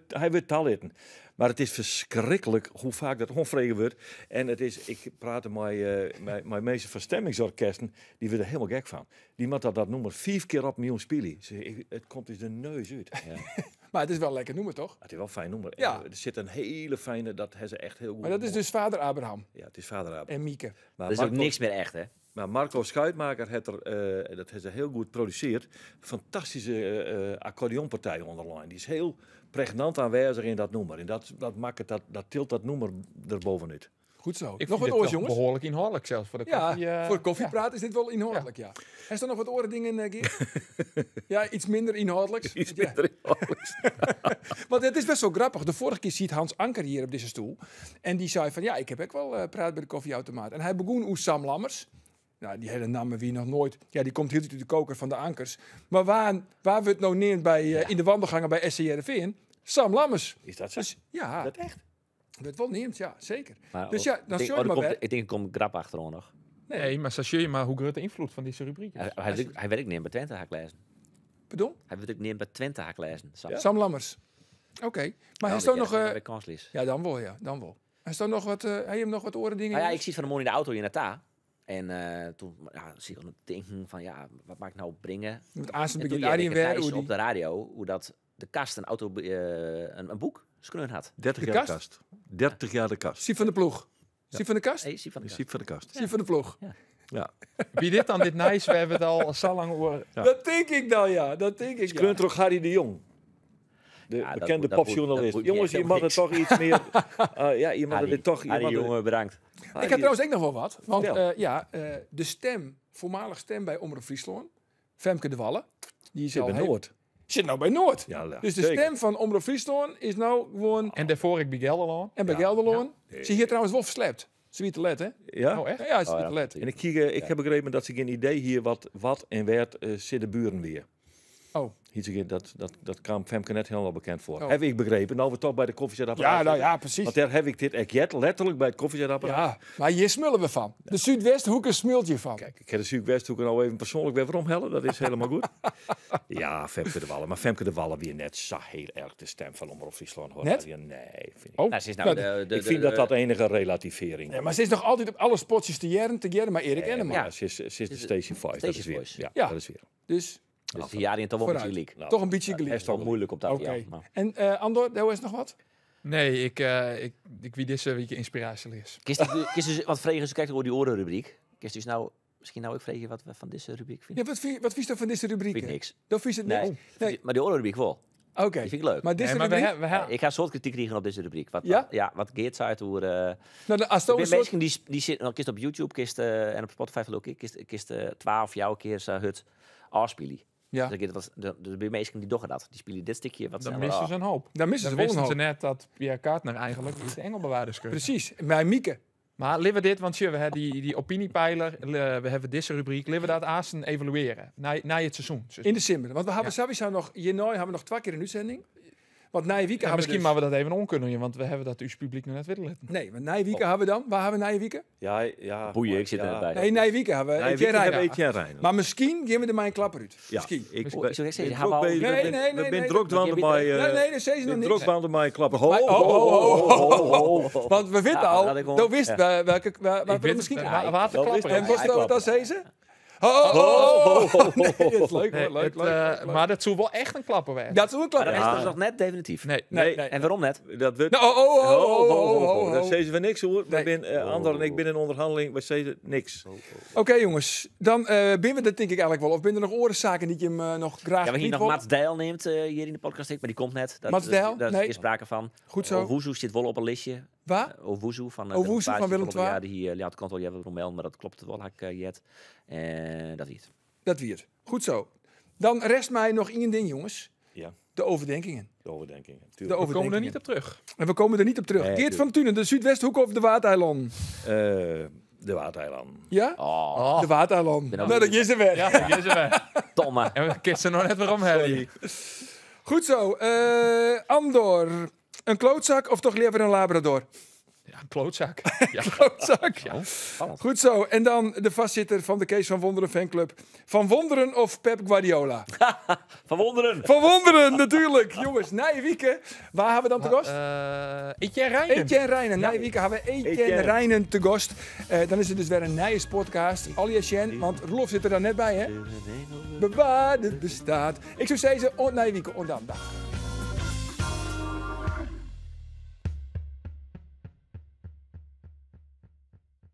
hij wordt talitten. Maar het is verschrikkelijk hoe vaak dat onvregen wordt. En het is, ik praatte met mijn meeste van stemmingsorkesten, die werden er helemaal gek van. Die moet dat nummer 5 keer opnieuw spelen. Ze, het komt dus de neus uit. Maar het is wel lekker noemen, toch? Het is wel een fijn nummer. Ja. En er zit een hele fijne, dat hebben ze echt heel goed. Maar dat is dus vader Abraham Ja, het is vader Abraham. en Mieke. Maar Er is ook Marco- niks meer echt, hè? Maar Marco Schuitmaker heeft er, dat heeft ze heel goed geproduceerd, fantastische accordeonpartij onderline. Die is heel pregnant aanwezig in dat nummer. En dat maakt het, dat tilt dat nummer erbovenuit. Goed zo. Ik nog vind wat dit oors, toch jongens? Behoorlijk inhoudelijk zelfs voor de Ja, koffie. voor koffiepraat is dit wel inhoudelijk, ja. Is er nog wat oren dingen, Geert? Ja, iets minder inhoudelijks. Iets Ja. minder inhoudelijks. Want het is best wel grappig. De vorige keer ziet Hans Anker hier op deze stoel. En die zei van, ja, ik heb ook wel praat bij de koffieautomaat. En hij begon oer Sam Lammers. Nou, die hele naam wie nog nooit. Ja, die komt heel uit de koker van de ankers. Maar waar we het nou neemt bij, in de wandelgangen bij SCRV? Sam Lammers. Is dat zo? Dus, ja. Dat echt? Werd wel neemt, ja, zeker. Maar dus ja, dan ik denk, zul oh, je er maar komt, weer. ik denk, er komt grap achterom nog. Nee, maar sachez maar hoe groot de invloed van deze rubriek is. Hij werkt niet bij Twente, ga ik lezen. Pardon? Hij werkt niet bij Twente, ga ik lezen. Sam. Sam Lammers. Oké. Maar hij Ja, staat dat nog... jij bij kanslies. Ja, dan wel, ja. Dan wel. Hij staat nog wat... hij heeft nog wat oren dingen. Nou ja, ik zie van de morgen in de auto hier naar Ta. En toen ja, zie ik aan het denken van, ja, wat maak ik nou brengen? Met Azen En toen begint hoorde Arjen ik weer. Thijs hoe die- op de radio hoe dat de kast een auto, een boek skreun had. 30 De jaar de kast? kast. 30 jaar de kast. Siep van de ploeg. Siep van de kast? Nee, Siep van de kast. Siep van de kast. Siep van de ploeg. Ja. Ja. Wie dit dan, dit nice, we hebben het al zo lang over. Ja. Dat denk ik dan, ja. Dat denk ik, ja. Skreun toch Harry de Jong. De Ja, dat bekende boeit- dat boeit- popjournalist. dat boeit Jongens, me je echt mag het toch iets meer... ja, je mag Harry, het toch... Je Harry, mag het- jongen, bedankt. Ik heb trouwens ook nog wel wat. Want Vertel. ja, de stem, voormalig stem bij Omroep Friesland, Femke de Wallen. Die is Zit al bij heel- Noord. Zit nou bij Noord. Ja, ja, dus de zeker. stem van Omroep Friesland is nou gewoon... En daarvoor ik bij Gelderland. En bij Gelderland. Ze hier trouwens wel verslept. Ze wie te let, hè? Ja? Oh, echt? Ja, ze Oh, wie ja. te let. En ik heb begrepen dat ze geen idee hier wat en werd zit de buren weer. Oh. Hier, dat kwam Femke net helemaal bekend voor. Oh. Heb ik begrepen. Nou, we toch bij de koffiezetapparaat. Ja, nou zitten. ja, precies. Want daar heb ik dit echt jet, letterlijk bij het koffiezetapparaat. Ja, maar hier smullen we van. De Zuidwesthoeken smult je van. Kijk, ik heb de Zuidwesthoeken nou even persoonlijk weer omhellen. Dat is helemaal goed. Ja, Femke de Wallen. Maar Femke de Wallen weer net zo heel erg de stem van Omroep Friesland. Hoor. Net? Ja, nee, vind ik. Oh. Nou, ze is nou Nou, de, ik vind dat dat enige relativering. Ja, maar ze is nog altijd op alle spotjes te jaren, te jaren, maar Erik Enema. Ja, ze is de Station 5. Dat is Station weer. Voice. Ja, Ja. dat is weer. Dus Dus die jaren toch wel een beetje vooruit. leak. Nou, Toch een beetje gelijk. is toch Moeilijk op dat, Oké. ja. Maar. En Andor, daar is nog wat? Nee, ik wie deze week inspiratie is. Kist dus, want vregen ze kijkt door die orenrubriek. Kist dus nou, misschien nou ik vreeg je wat we van deze rubriek vinden. Ja, wat vies je van deze rubriek? Vind ik niks. Dat vies het Nee. niks? Nee. Maar die orenrubriek wel. Oké. Die vind ik leuk. Maar deze Nee, maar we rubriek? hebben- we hebben- Ik ga een soort kritiek krijgen op deze rubriek. Wat, Ja? Wat, ja, wat Geert zei toen. Nou, de, als Er dat zijn een soort... mensen die zitten nou, kist op YouTube, kist, en op Spotify geloof ik, kist 12 jouw keer ze het afspelen. Ja. Dus ik dat, de, de mensen die doggen dat. Die spelen dit stukje wat Dan sneller missen af. ze een hoop. Dan missen ze Dan wel een wisten ze hoop. net dat Pierre Kartner eigenlijk de engelbewaarders keurt. Precies. Bij Mieke. Maar liever dit, want zie, we hebben die opiniepeiler, we hebben deze rubriek, liever dat Asen evalueren na het seizoen. Dus- In december. Want we hebben sowieso nog, hierna hebben we nog twee keer een uitzending. Want na je week Ja, hebben we misschien dus- maar we dat even onkunnen, want we hebben dat uw publiek nog net willen letten. Nee, want na je week hebben we dan. Waar hebben we na je week? Ja, ja. Boeien, ik zit er ja. net bij. Nee, na je week hebben we Nee, Etienne we Reijnen. hebben Etienne Reijnen. Maar misschien geven we er maar een klapper uit. Ja, Misschien. ik Oh, ik zou zeggen, ben hij druk wou- bezig. Nee, We nee, nee, ben nee. druk Maar dwanden bij... Nee, nee, dat zei ze nog ben niks. druk dwanden bij klappen. Ho, Maar- ho, ho, ho, ho, ho. Want we weten Ja, al, dat ik al- dat wist ja. welke, waar, waar Ik we weet misschien... het, waar de Dat wist klapper En is. wat zou dat zei ze? Oh, oh, oh, oh. Nee, dat is leuk, Nee, hoor. Leuk, het, leuk, leuk, leuk. Maar dat zou wel echt een klapper worden. Dat is een Maar klapper. dat is dus nog net definitief. Nee. Nee, nee. En waarom net? Dat wordt... Nou, oh, oh, oh, oh, oh, oh, Dat oh. zeggen we niks hoor. Nee. We ben, Andor en ik ben in onderhandeling, we zeggen niks. Oké jongens, dan ben we dat denk ik eigenlijk wel. Of ben er nog orenzaken die je hem nog graag Ja, we hier kwijt nog wil? Mats Deil neemt hier in de podcast, maar die komt net. Dat, Mats Deil? Daar Nee. is sprake van. Goed zo. Owusu zit wel op een listje. Waar? Owusu van, Owusu van Willem II. Ja, die hier, ja, het kan wel, jij wil maar dat klopt wel, had ik jet. En dat is het. Dat wie het. Goed zo. Dan rest mij nog één ding jongens. Ja. De overdenkingen. De overdenkingen. De Tuurlijk. We komen er overdenkingen. niet op terug. En we komen er niet op terug. Nee, Geert van Tunen, de Zuidwesthoek of de Waardeiland? De Waardeiland. Ja? Oh. De Waardeiland. Ben ook Nou, dat is er weer. Ja, dat is er weer. Tomme. En we kisten nog net weer om, Harry. Goed zo. Andor, een klootzak of toch liever een labrador? Ja, een klootzak. Ja. Klootzak. Ja. Spannend. Goed zo. En dan de vastzitter van de Kees van Wonderen fanclub. Van Wonderen of Pep Guardiola? Van Wonderen. Van Wonderen, natuurlijk. Jongens, Nijwieke. Waar hebben we dan te gast? Etienne Rijnen. Etienne Rijnen. Nijwieke hebben we Etienne Etienne. Rijnen te gast. Dan is het dus weer een nieuwe podcast. Allee, Sjen, want Roelof zit er dan net bij, hè? Bewaar het bestaat. Ik zou zeggen, ont Nijwieke, ont dan. Dag.